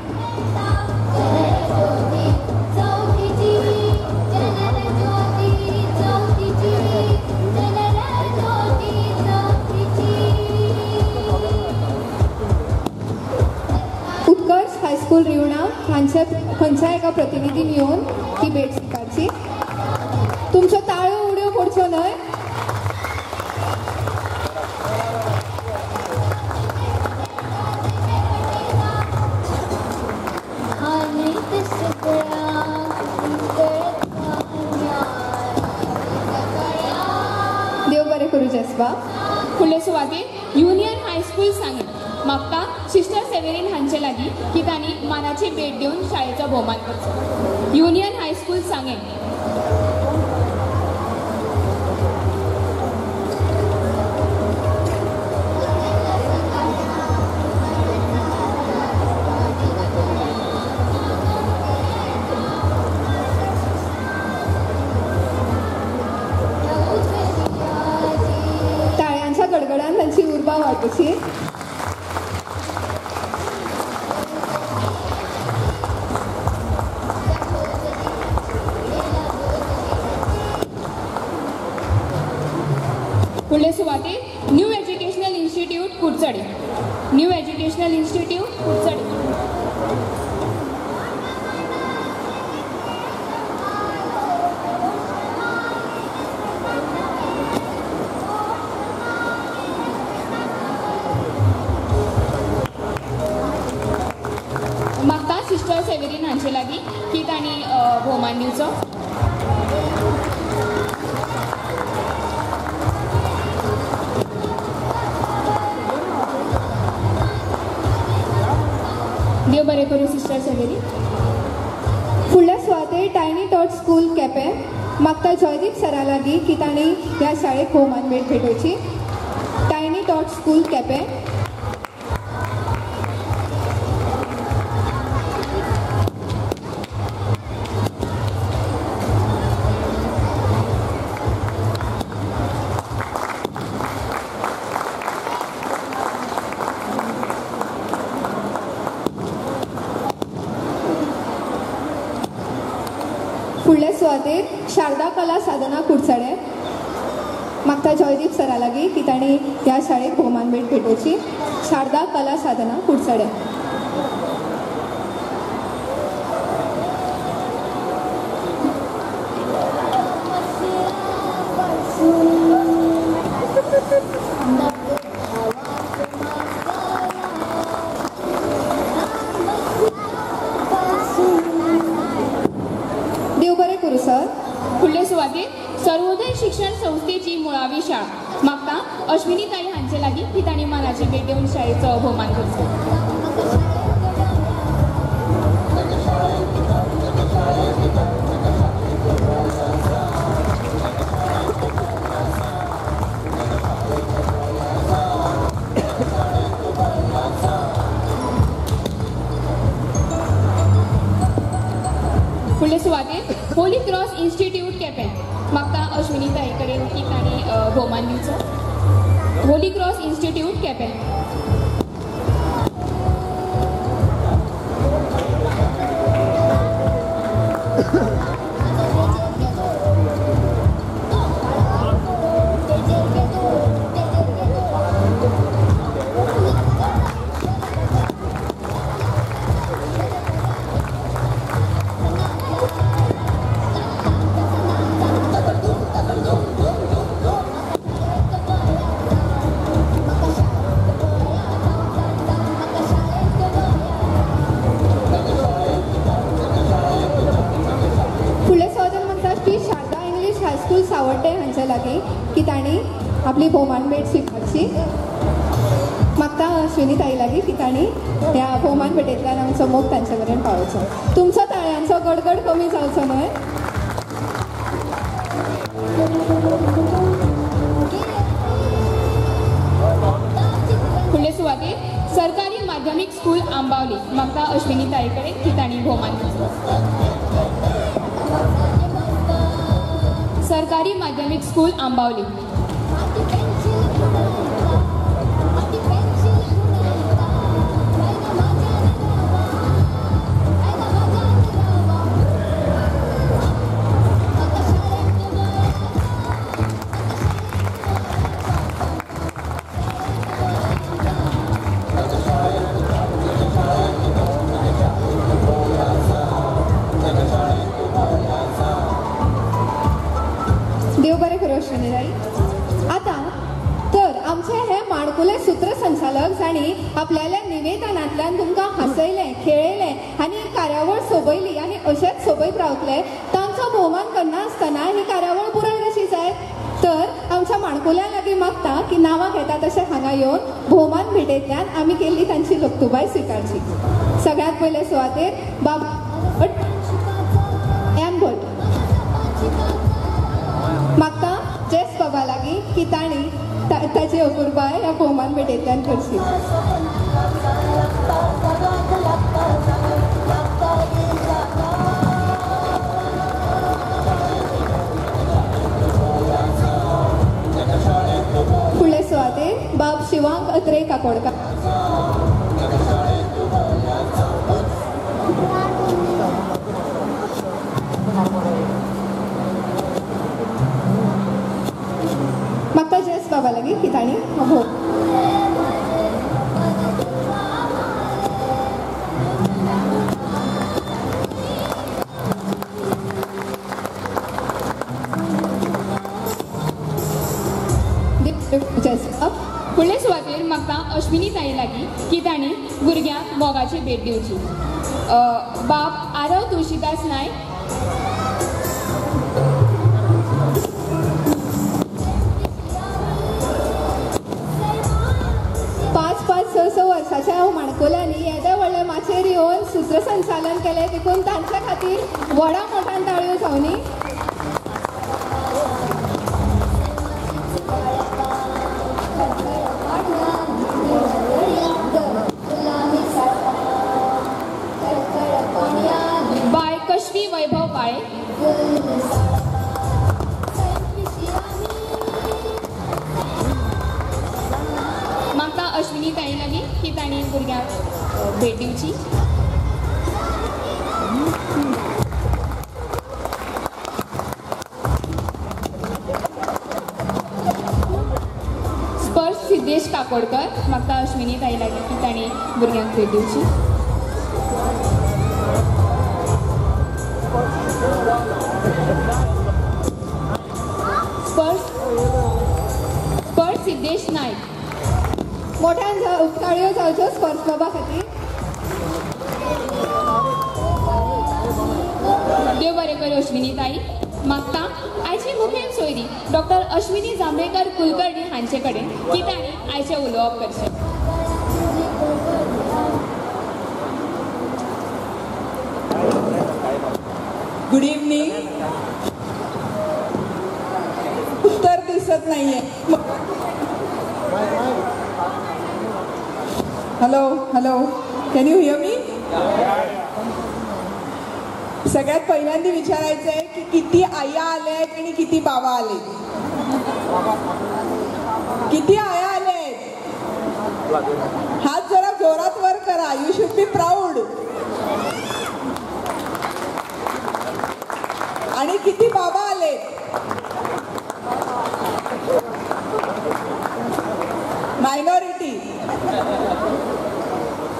उत्कर्ष हायस्कूल रिवणा हांच्या खंयच्या एका प्रतिनिधीन येवन ही भेट स्विकारची. तुमच्यो ताळयो उडयो पडच्यो न्हय. देव बरें करूं जेसबा. फुडले सुवातेर युनियन हायस्कूल सांगें. मागता सिस्टर सेवेरीन हांचे लागीं की तांणी मानाची भेट दिवन शाळेचो भोवमान करचो. Union high school Sanguem. टाळयांच्या गडगडान तांची उर्बा वाडोवची. फुडले सुवातेर new educational institute Curchorem. New educational institute Curchorem. मागता सिस्टर सेवेरीन हांचे लागीं की तांणी भोवमान दिवचो. देव बरें करूं सिस्टर सेवेरी. फुडल्या सुवातेर टायनी टॉट स्कूल केपें. मागता जयदीप सरा लागीं की तांणी ह्या शाळेक भोवमान भेट भेटोवची. Tiny tot school Quepem. फुडल्या सुवातेर शारदा कला साधना कुडचडे. मागता जयदीप सरा लागीं की तांणी ह्या शाळेक भोवमान भेट भेटोवची. शारदा कला साधना कुडचडे. सर. फुडले सुवातेर सर्वोदय शिक्षण संस्थेची मुळावी शाळा. मागता अश्विनी ताई हांचे लागीं की तांणी मानाची भेट दिवन शाळेचो भोवमान करचो. फुडले सुवातेर होली क्रॉस इन्स्टिट्यूट केपें. मागता अश्विनी ताई कडेन की तांणी भोवमान दिवचो. Holy cross institute Quepem. High school Savarde हांच्या लागीं की तांणी आपली भोवमान भेट स्विकारची. मागता अश्विनी ताई लागीं की तांणी ह्या भोवमान भेटेंतल्यान आमचो मोग तांचे मेरेन पावोवचो. तुमचो ताळयांचो गडगड कमी जावचो न्हय. फुडले सुवातेर सरकारी माध्यमीक स्कूल आंबावली. मागता अश्विनी ताई कडेन की तांणी भोवमान दिवचो. सरकारी माध्यमीक स्कूल आंबावली. देव बरें करूं अश्विनी ताई. आतां तर आमचे हे माणकुले सूत्रसंचालक जांणी आपल्याल्या निवेदनांतल्यान तुमकां हांसयलें, खेळयलें आनी कार्यावळ सोबयली आनी अशेंच सोबयत रावतले, तांचो भोवमान करना आसतना ही कार्यावळ पुराय कशी जायत? तर आमच्या माणकुल्या लागीं मागता की नांवां घेता तशें हांगा येवन भोवमान भेटयतल्यान आमी केल्ली तांची लक्तुबाय स्विकारची. सगळ्यात पयले सुवातेर बाब एम भट. मागता जेस बाबा लागीं की तांणी ताची अपुरबाय ह्या भोवमान भेटयतल्यान करची. फुडले सुवातेर बाब शिवांक अत्रे काकोडकार. म्हाका जेस बाबा लागीं की तांणी हो फुडले सुवातेर म्हाका अश्विनी ताई लागीं की तांणी भुरग्यांक मोगाची भेट दिवची. बाब आरव तुळशीदास नायक. पांच पांच स स वर्साच्या माणकुल्यांनी येदे व्हडले माचयेर येवन सूत्रसंचालन केलें देखून तांच्या खातीर व्हडा मोठ्यान ताळयो जावनी. बाय कश्वी वैभव पाळे. म्हाका अश्विनी ताई लागीं की तांणी भुरग्यांक भेट दिवची. स्पर्श सिद्धेश काकोडकर. म्हाका अश्विनी ताई लागीं की तांणी भुरग्यांक भेट दिवची. स्पर्श सिद्धेश नायक. मोठ्यान ताळयो जावच्यो स्पर्श बाबा खातीर. देव बरें करूं अश्विनी ताई. मागता आयची मुखेल सोयरी डॉक्टर अश्विनी जांभेकर कुलकर्णी हांचे कडेन की तांणी आयचें उलोवप करचें. Good evening. उत्तर दिसत नाहीये. Hello hello, can you hear me? सगळ्यात पहिल्यांदा विचारायचं आहे की किती आया आल्या आहेत आणि किती बाबा आले? किती आया आल्या आहेत? हात जरा जोरात वर करा. You should be proud. आणि किती बाबा आले? मायनॉरिटी.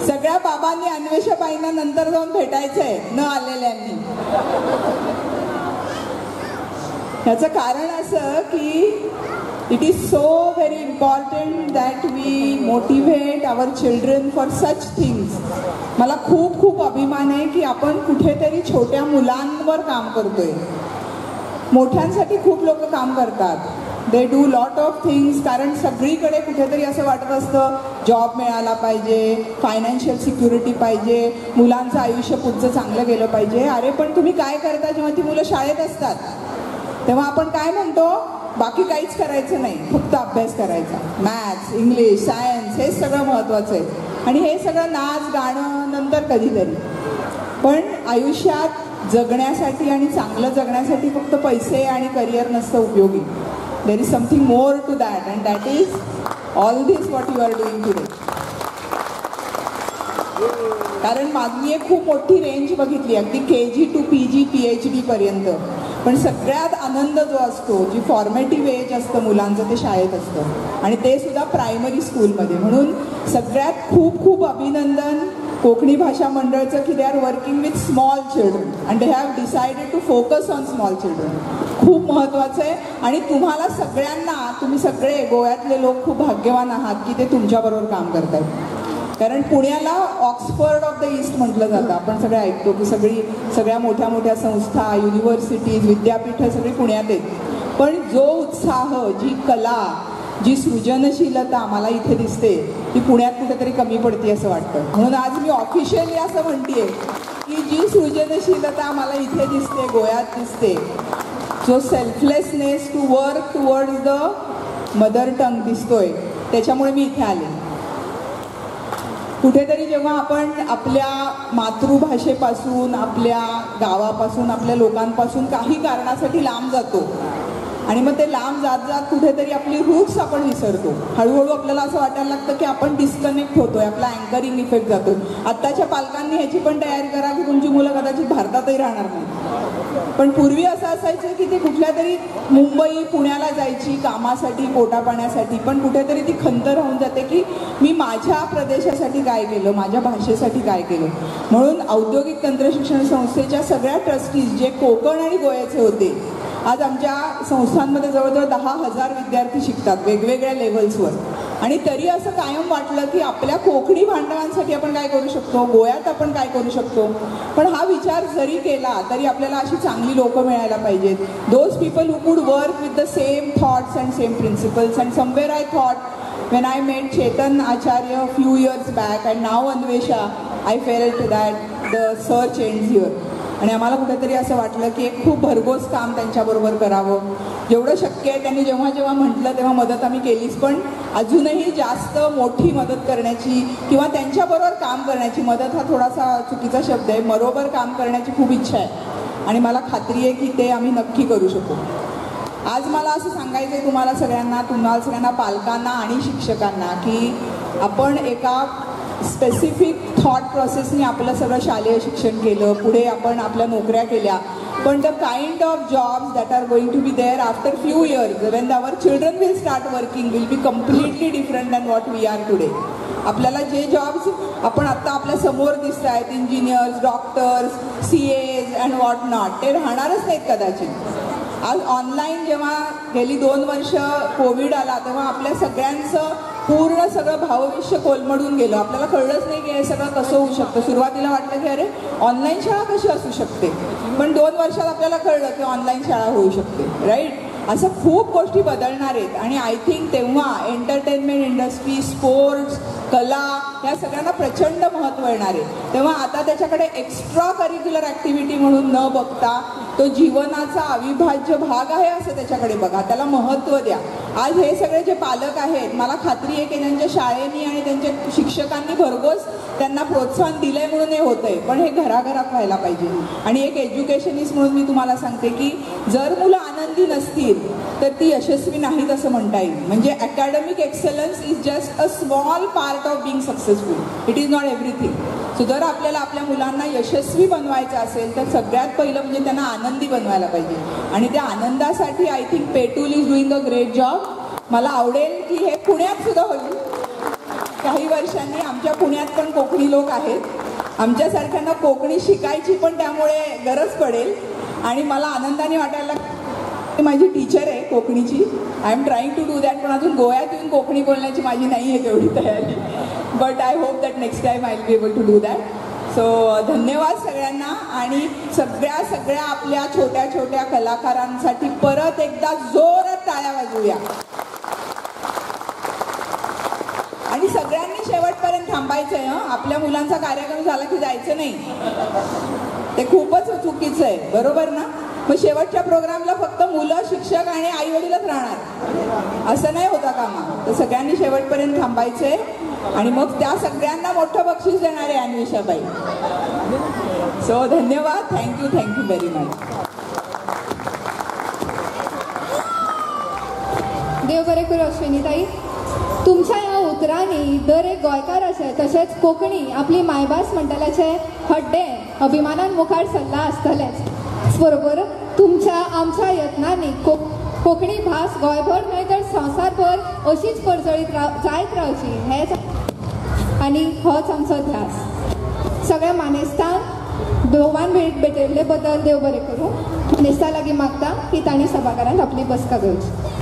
सगळ्या बाबांनी अन्वेषाबाईंना नंतर जाऊन भेटायचंय न आलेल्यांनी. ह्याचं कारण असं की it is so very important that we motivate our children for such things. मला खूप खूप अभिमान आहे की आपण कुठेतरी छोट्या मुलांवर काम करतोय. मोठ्यांसाठी खूप लोक काम करतात, they do lot of things, कारण सगळीकडे कुठेतरी असं वाटत असतं जॉब मिळाला पाहिजे, फायनान्शियल सिक्युरिटी पाहिजे, मुलांचं आयुष्य पुढचं चांगलं गेलं पाहिजे. अरे पण तुम्ही काय करता जेव्हा ती मुलं शाळेत असतात तेव्हा आपण काय म्हणतो? बाकी काहीच करायचं नाही, फक्त अभ्यास करायचा. मॅथ्स, इंग्लिश, सायन्स हे सगळं महत्त्वाचं आहे आणि हे सगळं नाच गाणं नंतर कधीतरी. पण आयुष्यात जगण्यासाठी आणि चांगलं जगण्यासाठी फक्त पैसे आणि करिअर नसतं उपयोगी. There is something more to that, and that is all this what you are doing today. कारण मी एक खूप मोठी रेंज बघितली, अगदी KG to PG PhD पर्यंत. पण सगळ्यात आनंद जो असतो, जी फॉर्मेटिव्ह एज असतं मुलांचं, ते शाळेत असतं आणि ते सुद्धा प्रायमरी स्कूलमध्ये. म्हणून सगळ्यात खूप खूप अभिनंदन कोकणी भाषा मंडळचं की they are working with small children and they have decided to focus on small children. खूप महत्त्वाचं आहे. आणि तुम्हाला सगळ्यांना, तुम्ही सगळे गोव्यातले लोक खूप भाग्यवान आहात की ते तुमच्याबरोबर काम करतायत. कारण पुण्याला ऑक्सफर्ड ऑफ the east म्हटलं जातं. आपण सगळे ऐकतो की सगळ्या मोठ्या मोठ्या संस्था, युनिव्हर्सिटीज, विद्यापीठं सगळी पुण्यात आहेत. पण जो उत्साह, जी कला, जी सृजनशीलता मला इथे दिसते ती पुण्यात कुठेतरी कमी पडते असं वाटतं. म्हणून आज मी ऑफिशियली असं म्हणतेय की जी सृजनशीलता मला इथे दिसते, गोव्यात दिसते, जो selflessness to work towards the mother tongue दिसतोय, त्याच्यामुळे मी इथे आले. कुठेतरी जेव्हा आपण आपल्या मातृभाषेपासून, आपल्या गावापासून, आपल्या लोकांपासून काही कारणासाठी लांब जातो आणि मग ते लांब जात जात कुठेतरी आपली रूट्स आपण विसरतो. हळूहळू आपल्याला असं वाटायला लागतं की आपण डिस्कनेक्ट होतोय, आपला अँकरिंग इफेक्ट जातो. आत्ताच्या पालकांनी ह्याची पण तयारी करा की तुमची मुलं कदाचित भारतातही राहणार नाही. पण पूर्वी असं असायचं की ती कुठल्या तरी मुंबई पुण्याला जायची कामासाठी, पोटापाण्यासाठी, पण कुठेतरी ती खंत राहून जाते की मी माझ्या प्रदेशासाठी काय केलं, माझ्या भाषेसाठी काय केलं. म्हणून औद्योगिक तंत्रशिक्षण संस्थेच्या सगळ्या ट्रस्टीज जे कोकण आणि गोव्याचे होते, आज आमच्या संस्थांमध्ये जवळजवळ 10,000 विद्यार्थी शिकतात वेगवेगळ्या लेव्हल्सवर. आणि तरी असं कायम वाटलं की आपल्या कोकणी बांधवांसाठी आपण काय करू शकतो, गोव्यात आपण काय करू शकतो. पण हा विचार जरी केला तरी आपल्याला अशी चांगली लोकं मिळायला पाहिजेत, those people who could work with the same thoughts and same principles. And somewhere I thought when I met Chetan Acharya few years back and now Anvesha, I felt that the search ends here. आणि आम्हाला कुठेतरी असं वाटलं की एक खूप भरघोस काम त्यांच्याबरोबर करावं, जेवढं शक्य आहे. त्यांनी जेव्हा जेव्हा म्हटलं तेव्हा मदत आम्ही केलीच, पण अजूनही जास्त मोठी मदत करण्याची किंवा त्यांच्याबरोबर काम करण्याची, मदत हा थोडासा चुकीचा शब्द आहे, बरोबर काम करण्याची खूप इच्छा आहे आणि मला खात्री आहे की ते आम्ही नक्की करू शकू. आज मला असं सांगायचं आहे तुम्हाला सगळ्यांना, पालकांना आणि शिक्षकांना की आपण एका स्पेसिफिक थॉट प्रोसेसने आपलं सगळं शालेय शिक्षण केलं, पुढे आपण आपल्या नोकऱ्या केल्या, पण the kind of jobs that are going to be there after few years when our children will start working will be completely different than what we are today. आपल्याला जे जॉब्स आपण आत्ता आपल्या समोर दिसत आहेत, engineers, doctors, CAs and what not, ते राहणारच नाहीत कदाचित. आज ऑनलाईन जेव्हा गेली 2 वर्ष कोविड आला तेव्हा आपल्या सगळ्यांचं पूर्ण सगळं भावविश्व कोलमडून गेलं. आपल्याला कळलंच नाही की हे सगळं कसं होऊ शकतं. सुरुवातीला वाटलं की अरे ऑनलाईन शाळा कशी असू शकते, पण 2 वर्षात आपल्याला कळलं की ऑनलाईन शाळा होऊ शकते, राईट. असं खूप गोष्टी बदलणार आहेत आणि I think तेव्हा एंटरटेनमेंट इंडस्ट्री, स्पोर्ट्स, कला या सगळ्यांना प्रचंड महत्त्व येणार आहे. तेव्हा आता त्याच्याकडे एक्स्ट्रा करिक्युलर ॲक्टिव्हिटी म्हणून न बघता तो जीवनाचा अविभाज्य भाग आहे असं त्याच्याकडे बघा, त्याला महत्त्व द्या. आज हे सगळे जे पालक आहेत, मला खात्री आहे की त्यांच्या शाळेनी आणि त्यांच्या शिक्षकांनी भरघोस त्यांना प्रोत्साहन दिलं आहे म्हणून हे होतं आहे, पण हे घराघरात व्हायला पाहिजे. आणि एक एज्युकेशनिस्ट म्हणून मी तुम्हाला सांगते की जर मुलं आनंदी नसतील तर ती यशस्वी नाहीत असं म्हणता येईल. म्हणजे academic excellence is just a small part of being successful, it is not everything. So जर आपल्याला आपल्या मुलांना यशस्वी बनवायचं असेल तर सगळ्यात पहिलं म्हणजे त्यांना आनंदी बनवायला पाहिजे. आणि त्या आनंदासाठी I think Petul is doing a great job. मला आवडेल की हे पुण्यात सुद्धा होईल काही वर्षांनी. आमच्या पुण्यात पण कोकणी लोक आहेत, आमच्यासारख्यांना कोकणी शिकायची पण त्यामुळे गरज पडेल. आणि मला आनंदाने वाटायला माझी टीचर आहे कोकणीची, I am trying to do that, पण अजून गोव्यात येऊन कोकणी बोलण्याची माझी नाही आहे तेवढी तयारी, but I hope that next time I will be able to do that. So धन्यवाद सगळ्यांना आणि सगळ्या सगळ्या आपल्या छोट्या छोट्या कलाकारांसाठी परत एकदा जोरात टाळ्या वाजवूया. आणि सगळ्यांनी शेवटपर्यंत थांबायचं आहे. आपल्या मुलांचा कार्यक्रम झाला की जायचं नाही, ते खूपच चुकीचं आहे, बरोबर ना. मग शेवटच्या प्रोग्रामला फक्त मुलं, शिक्षक आणि आई वडीलच राहणार, असं नाही होता कामा. तर सगळ्यांनी शेवटपर्यंत थांबायचंय आणि मग त्या सगळ्यांना मोठं बक्षीस देणार आहे अन्वेषाबाई. सो धन्यवाद, thank you, thank you very much. देव बरें करूं अश्विनीताई. तुमच्या ह्या उतरांनी दर एक गोंयकाराचें तशेंच कोंकणी आपली मायभास म्हणटल्याचें हड्डें अभिमानान मुखार सरलां आसतलेंच. बरोबर तुमच्या आमच्या यत्नांनी कोंकणी भास गोंयभर न्हय तर संवसारभर अशीच परजळीत जायत रावची हेच आनी होच आमचो ध्यास. सगळ्या मानेस्तांक भोवमान भेट भेटयल्ले बद्दल देव बरें करूं. मानेस्ता लागीं मागता की तांणी सभाघरांत आपली बसका घेवची.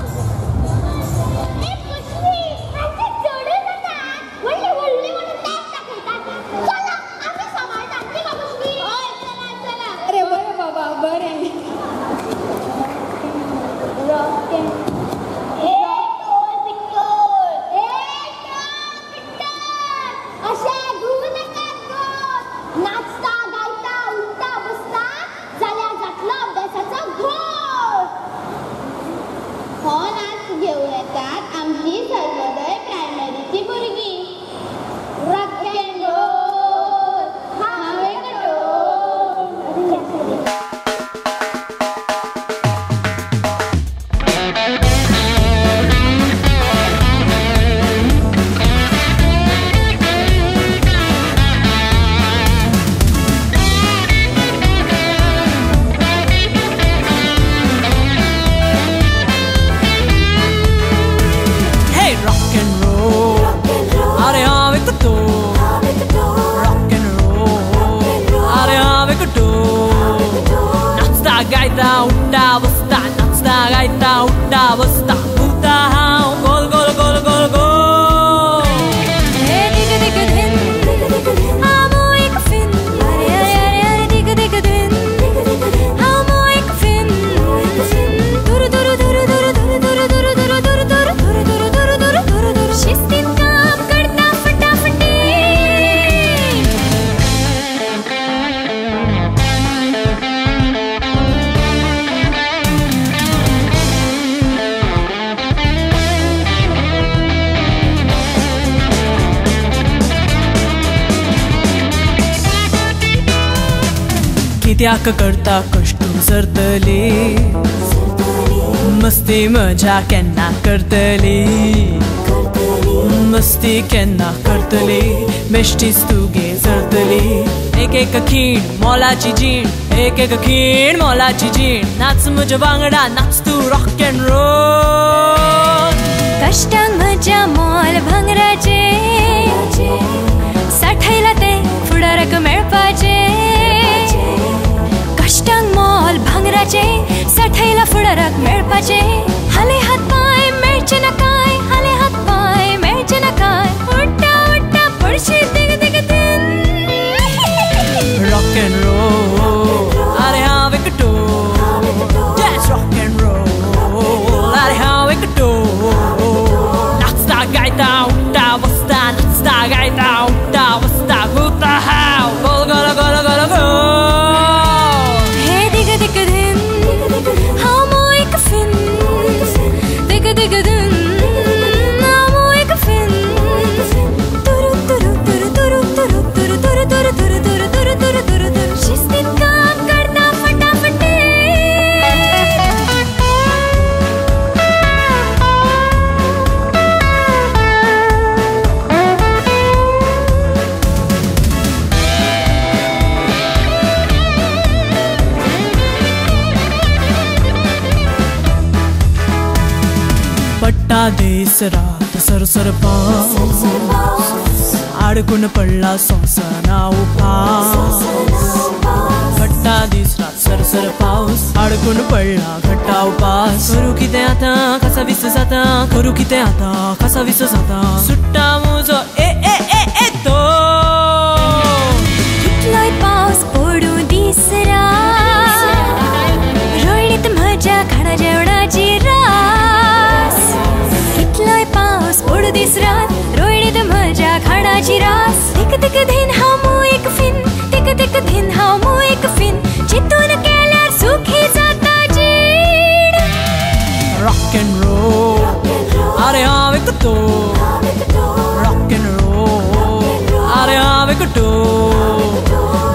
कित्याक करता कश्ट सरतली मस्ती मजा केन्ना करतली मस्ती केन्ना करतली बेश्टीच तुगे सरतली एक एक खीण मोलाची जीण एक एक खीण मोलाची जीण नाच म्हज्या वांगडा नाच तूं रॉक एंड रोल कश्टांक म्हज्या मोल भांगराचे साठयला ते फुडाराक मेळपाचे कश्टांक मोल भांगराचे साठयला फुडाराक मेळपाचे हाले हात पांय मेळचे ना काय हाले हात पांय मेळचे ना काय उडटा उडटा पडशी दिग दिग दिन रॉक एंड रोल अरे हांव एक toll Yes, rock and roll अरे हांव एक टोल नाचता गायता उठता बसता नाचता गायता उठता बसता गुता हांव गोल गोल गोल गोल गोल हे दिग दिग दिन हांव एक फिन दिग दिग दिन हांव एक फिन तुरु तुरु तुरु तुरु तुरु तुरु तुरु तुरु तुरु तुरु तुरु तुरु तुरु तुरु शिस्तीन काम करता फटाफटी पट्टा दीस रात सरसर पावस आडकून पडला संवसारा उपास पट्टा दीस रात सरसर पावस आडकून पडला घट्टा उपास करूं कितें आतां कसा विस जाता करूं कितें आतां कसा विस जाता सुट्टा म्हजो ए ए ए ए तो कितलोय पावस पडूं दीस रात रोयणीत म्हज्या खाणा जेवणाची रास कितलोय पावस पडूं दीस रात रोयणीत म्हज्या खाणाची रास तिक तिक धीन हांव एक फिन तिक तिक धीन हांव एक फिन चिंतून केल्यार सुखी जाता जीण रॉक एंड रोल अरे हांव एक तोल रॉक एंड रोल अरे हांव एक टोल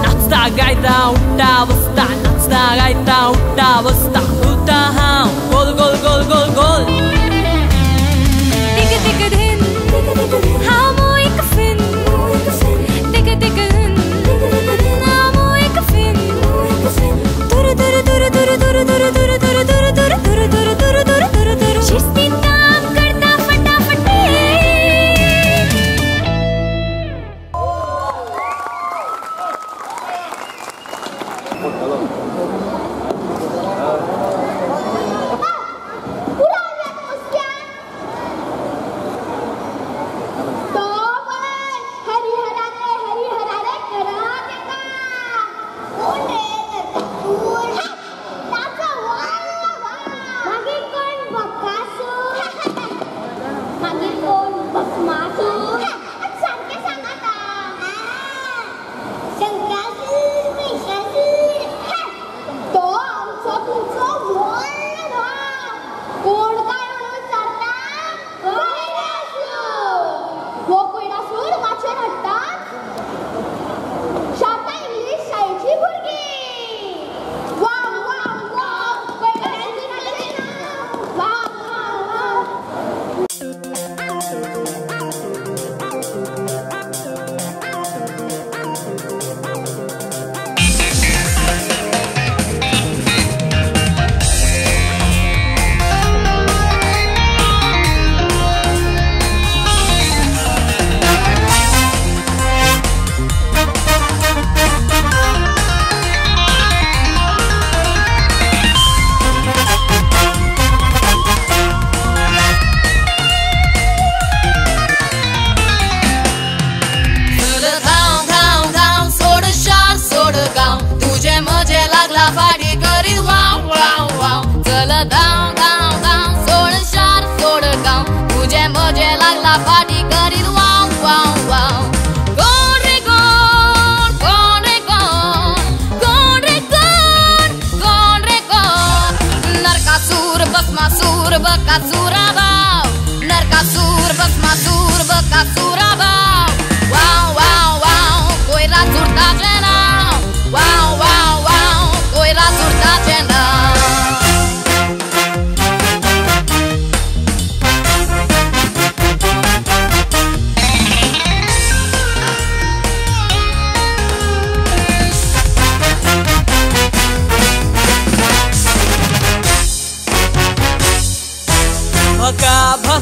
नाचता गायता उठता बसता नाचता गायता उठता बसता उठता हांव गोल गोल गोल गोल गोल तिक तिक धीन हांव एक फिन तिक तिक धीन हांव एक फिन तुरु तुरु तुरु तुरु तुरु तुरु तुरु तुरु तुरु तुरु तुरु तुरु तुरु तुरु तुरु तुरु शिस्तीन काम करता फटाफटी तो पळय हरिहरा रे हरिहरा रे करत येता कोण रे नरकासूर ताचो व्हडलो भाव मागीर कोण बकासूर मागीर कोण भस्मासूर सारकें सांग आतां शंकासूर महिषासूर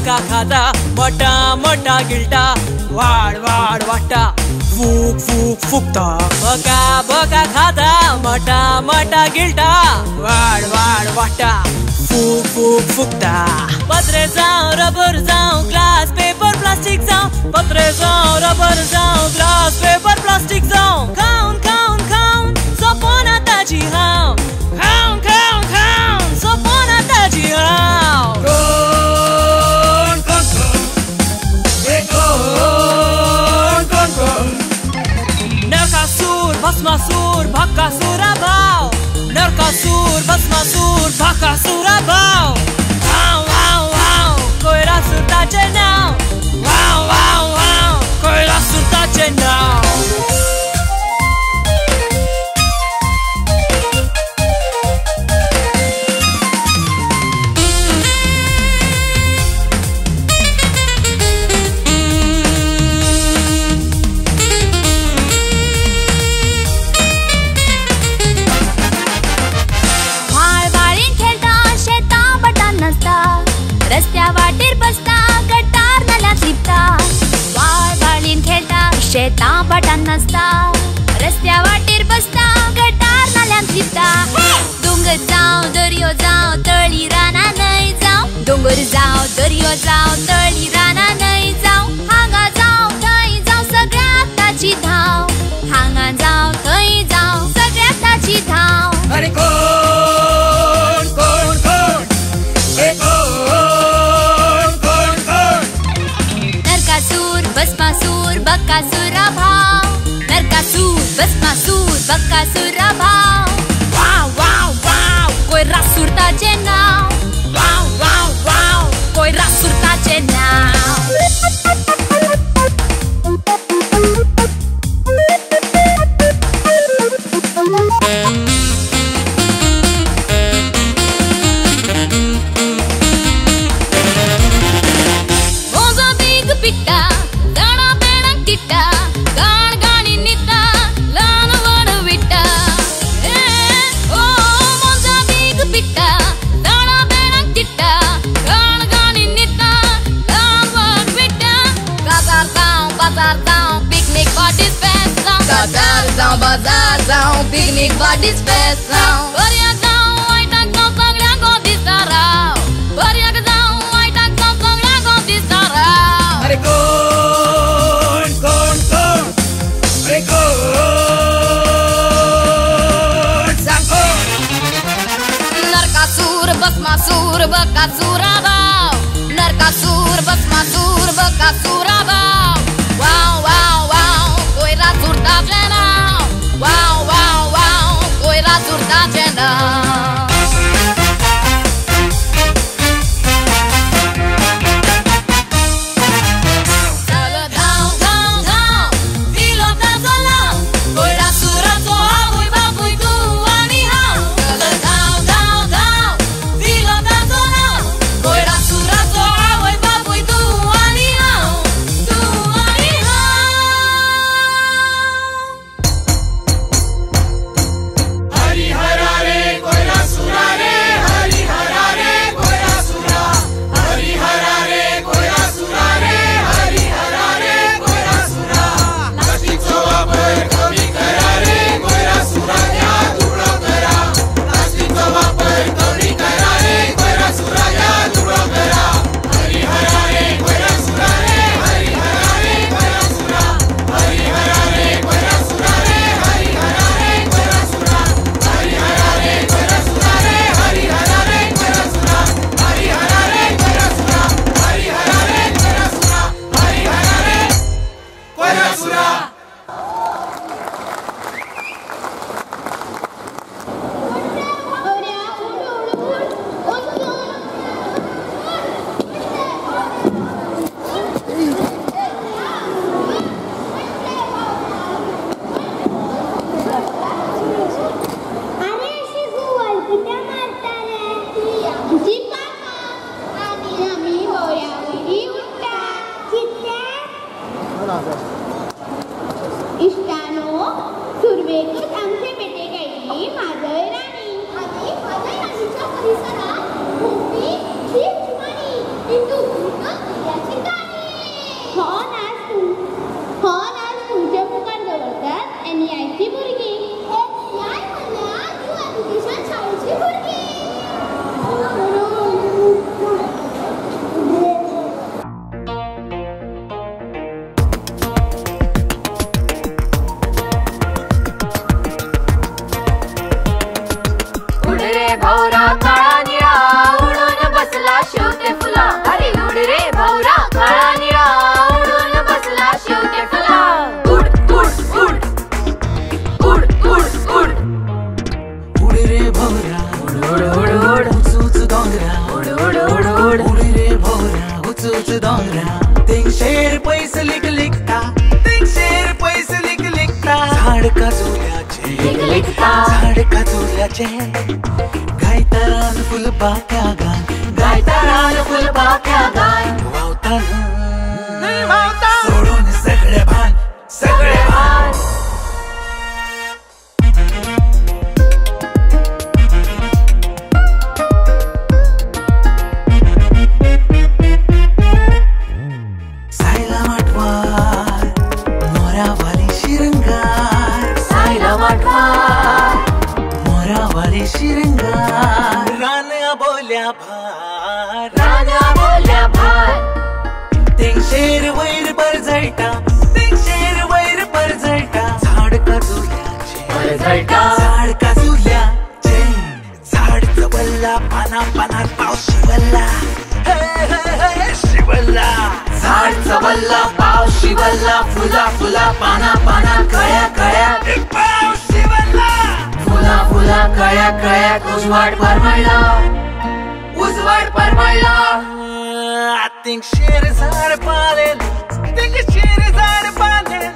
बका खाता मोटा मोटा गिळटा वाड वाड वाडटा फूक फूक फुकता. बका बका खाता मोटा मोटा गिळटा वाड वाड वाडटा फूक फूक फुकता. पत्रे जावं रबर जावं ग्लास पेपर प्लास्टीक जावं पत्रे जावं रबर जावं ग्लास पेपर प्लास्टीक जावं खावन खावन खावन सोंपोना ताजी हांव खावन खावन खावन सोंपोना ताजी हांव. कोण कोण कोण हे कोण कोण कोण नरकासूर भस्मासूर भक्कासुरा भाव नरकासूर भस्मासूर भक्कासुरा भाव हांव हांव हांव कोयरासूर ताचें नांव हांव हांव हांव कोयरासूर ताचें नांव. रस्त्या वाटेर बसता गटार नाल्यात लिपता वाळ वाळीन खेळटा शेतां भाटान नाचता रस्त्या वाटेर बसता गटार नाल्यात लिपता. दोंगर जावं दर्यो जावं तळी रानां न्हंय जावं दोंगर जावं दर्यो जावं तळी रानां न्हंय जावं हांगा जावं थंय जावं सगळ्याक ताची धांव हांगा जावं थंय जावं सगळ्याक ताची धांव. अरे कोण कोण कोण हे कोण कोण कोण नरकासूर भस्मासूर बकासुरा भाव नरकासूर भस्मासूर बकासुरा भाव वाव वाव वाव कोयरासूर ताचें नांव वाव वाव वाव कोयरासूर ताचें नांव. बाजार जावं पिकनीक पार्टीज फेस्त जावं बऱ्याक जावं वायटाक जावं सगळ्यांक दिसता राव बऱ्याक जावं वायटाक जावं सगळ्यांक दिसता राव. अरे कोण कोण कोण अरे कोण सांग कोण नरकासूर भस्मासूर बकासुरा भाव नरकासूर भस्मासूर बकासुरा भाव वाव वाव वाव कोयरासूर ताचें नांव वाव वाव वाव कोयरासूर ताचें नांव. चल धांव धांव धांव दिलो ताचो लाव कोयरासुराचो आवय बापूय तूं आनी हांव चल धांव धांव धांव दिलो ताचो लाव कोयरासुराचो आवय बापूय तूं आनी हांव तूं आनी हांव. काजुल्याचें, झाड काजुल्याचें, गायतारान फुलपाख्या गान, गायतारान फुलपाख्या गान, व्हांवता न्हंय सोडून सगळें भान, सगळें भान. सायला माटवार मोरावाली शिरंगार, सायला माटवार मोरावाली शिरंगार, रान बोल्या भार, रान बोल्या भार, तेंगशेर वयर परजळटा, तेंगशेर वयर परजळटा, झाड काजुल्याचें, झाड काजुल्याचें, झाड चवल्ला पाना पानार पावस शिवल्ला, हे हे शिवल्ला, झाड चवल्ला पावस शिवल्ला, फुला फुला पाना पाना कळ्या कळ्या पावस शिवल्ला, फुला फुला कळ्या कळ्या उजवाड परमळला, उजवाड परमळला. तेंगशेर झाड पालेला, तेंगशेर झाड पालेला,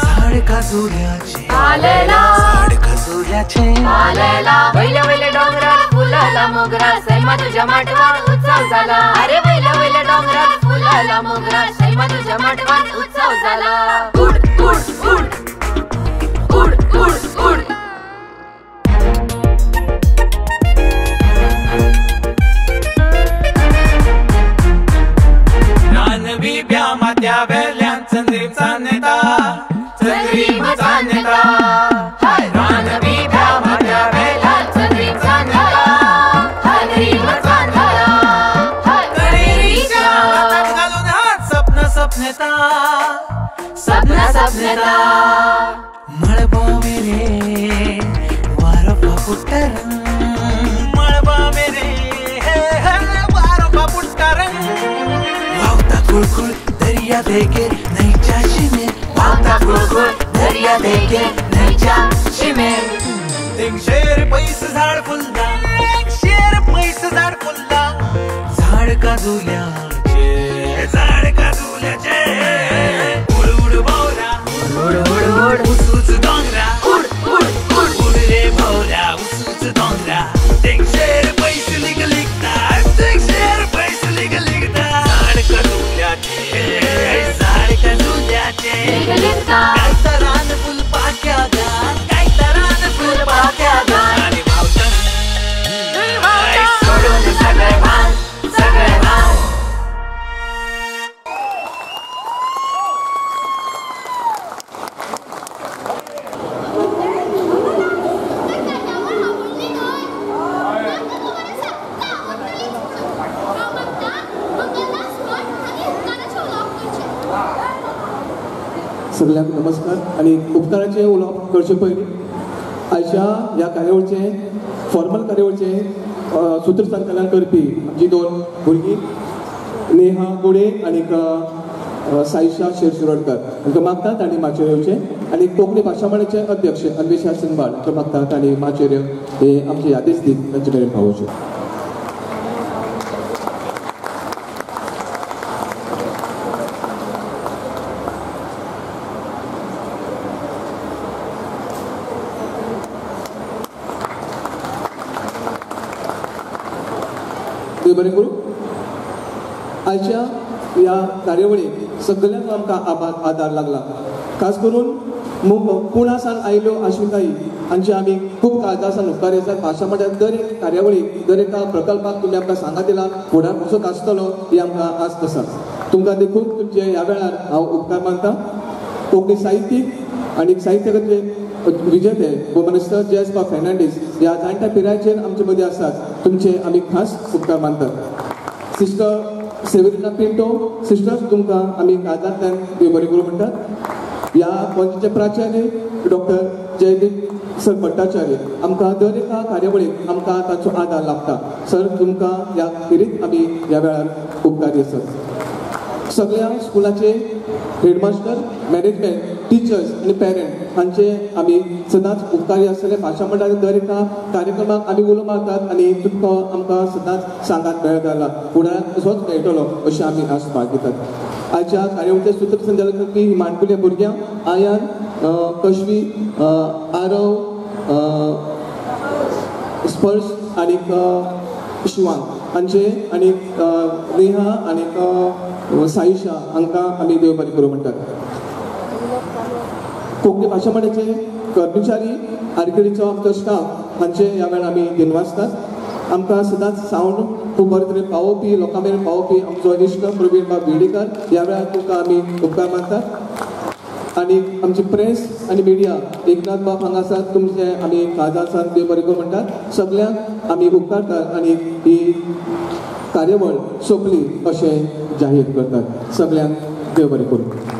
झाड काजुल्याचें, झाड काजुल्याचें, वयल्या वयल्या डोंगरार फुलाला मोगरा, सैमा तुझ्या माटवार उत्सव झाला. अरे वयल्या वयल्या डोंगरार फुलाला मोगरा, सैमा तुझ्या माटवार उत्सव झाला. उड उड उड उड उड उड. बिब्या माथ्या वेल्यान चंद्रीम चान्नेता, चंद्रीम चान्नेता, रान बिब्या माथ्या वेल्यान चंद्रीम चान्नेता, चंद्रीम चान्नेता, कणेरीच्या हातात घालून हात सपन सपनेता, सपन सपनेता, मळबा मेरे वारो फाफुट्टारंग, मळबा मेरे वारो फाफुट्टारंग, व्हांवता कुळकुळ दर्या देगेर न्हंयच्या शिमेर, व्हांवता कुळकुळ दर्या देगेर न्हंयच्या शिमेर, तेंगशेर पयस झाड फुलला, तेंगशेर पयस झाड फुलला, झाड काजुल्याचें, झाड काजुल्याचें, उड उड भोवरा, उड उड उड, उसूच दोंगरा, उड उड उड, उड रे भोवरा उसूच दोंगरा, तेंगशेर पयस लिग लिगता, तेंगशेर पयस लिग लिगता, झाड काजुल्याचें, झाड काजुल्याचें, गायतारान फुलपाख्या गान, गायतारान फुलपाख्या गान, आनी व्हांवता सोडून सगळें भान, सगळें भान. सगळ्यांक नमस्कार आनी उपकाराचें उलोवप करचे पयलीं आयच्या ह्या कार्यावळीचें फॉर्मल कार्यावळीचें सुत्रसंचालन करपी आमची दोन भुरगीं नेहा गोडे आनी साईशा शेरशिरोडकर हांकां मागता तांणी माचयेर येवचें आनी कोंकणी भाशा मंडळाचे अध्यक्ष अन्वेषा सिंगबाळ हांकां मागता तांणी माचयेर येवन हे आमचे यादेश दीत तांचे मेरेन पावोवचें. बरें करूं आयच्या ह्या कार्यावळीक सगळ्यांक आमकां आदार लागला, खास करून पुणा सावन आयिल्ल्यो आश्विताई हांचे आमी खूब काळजा सावन उपकारी आसात. भाशा मंडळान दर एक कार्यावळीक दर एका प्रकल्पाक तुमी आमकां सांगात दिला, फुडार कसो आसतलो ही आमकां आस्त आसा. तुमकां देखून तुमचे ह्या वेळार हांव उपकार मानता. कोंकणी साहित्यीक आनी साहित्यकाचे विजेते भोवमानेस्त जेएस फेर्नांडीस ह्या जाणट्या पिरायेचेर आमचे मदीं आसात, तुमचे आमी खास उपकार मानतात. सिस्टर सेवेरिना पिंटो सिस्टर तुमकां आमी काळजांतल्यान देव बरें करूं म्हणटात. ह्या कॉलेजीचे प्राचार्य डॉक्टर जयदीप सर भट्टाचार्य आमकां दर एका कार्यावळीक आमकां तांचो आदार लागता. सर तुमकां ह्या खेरीत आमी ह्या वेळार उपकारी आसात. सगळ्या स्कुलाचे हेडमास्टर, मॅनेजमेंट, टिचर्स आनी पेरंट हांचे आमी सदांच उपकारी आसतले. भाशा मंडळाच्या दर एका कार्यक्रमाक आमी उलो मारतात आनी तुमकां आमकां सदांच सांगात मेळत आयला, फुडाराक असोच मेळटलो अशें आमी आस बाळगितात. आयच्या कार्यावळीचे सूत्रसंचालक करपी ही माणकुल्या भुरग्यांक आयान, कश्वी, आरव, स्पर्श आनीक शिवांग हांचे आनी नेहा आनीक साईशा हांकां आमी देव बरें करूं म्हणटात. कोंकणी भाशा मंडळाचे कर्मचारी आरकेडीचो आमचो स्टाफ हांचे ह्या वेळार आमी दिनवासतात. आमकां सदांच सावंड खूब बरे तरेन पावोवपी, लोकां मेरेन पावोवपी आमचो इश्ट प्रवीण बाब वेडीकर ह्या वेळार तुमकां आमी उपकार मानतात. आनी आमची प्रेस आनी मिडिया एकनाथ बाब हांगा आसात, तुमचे आमी काळजांत देव बरें करूं म्हणटात. सगल्यांक आमी उपकारतात आनी ही कार्यावळ सोंपली अशें जाहीर करतात. सगल्यांक देव बरें करूं.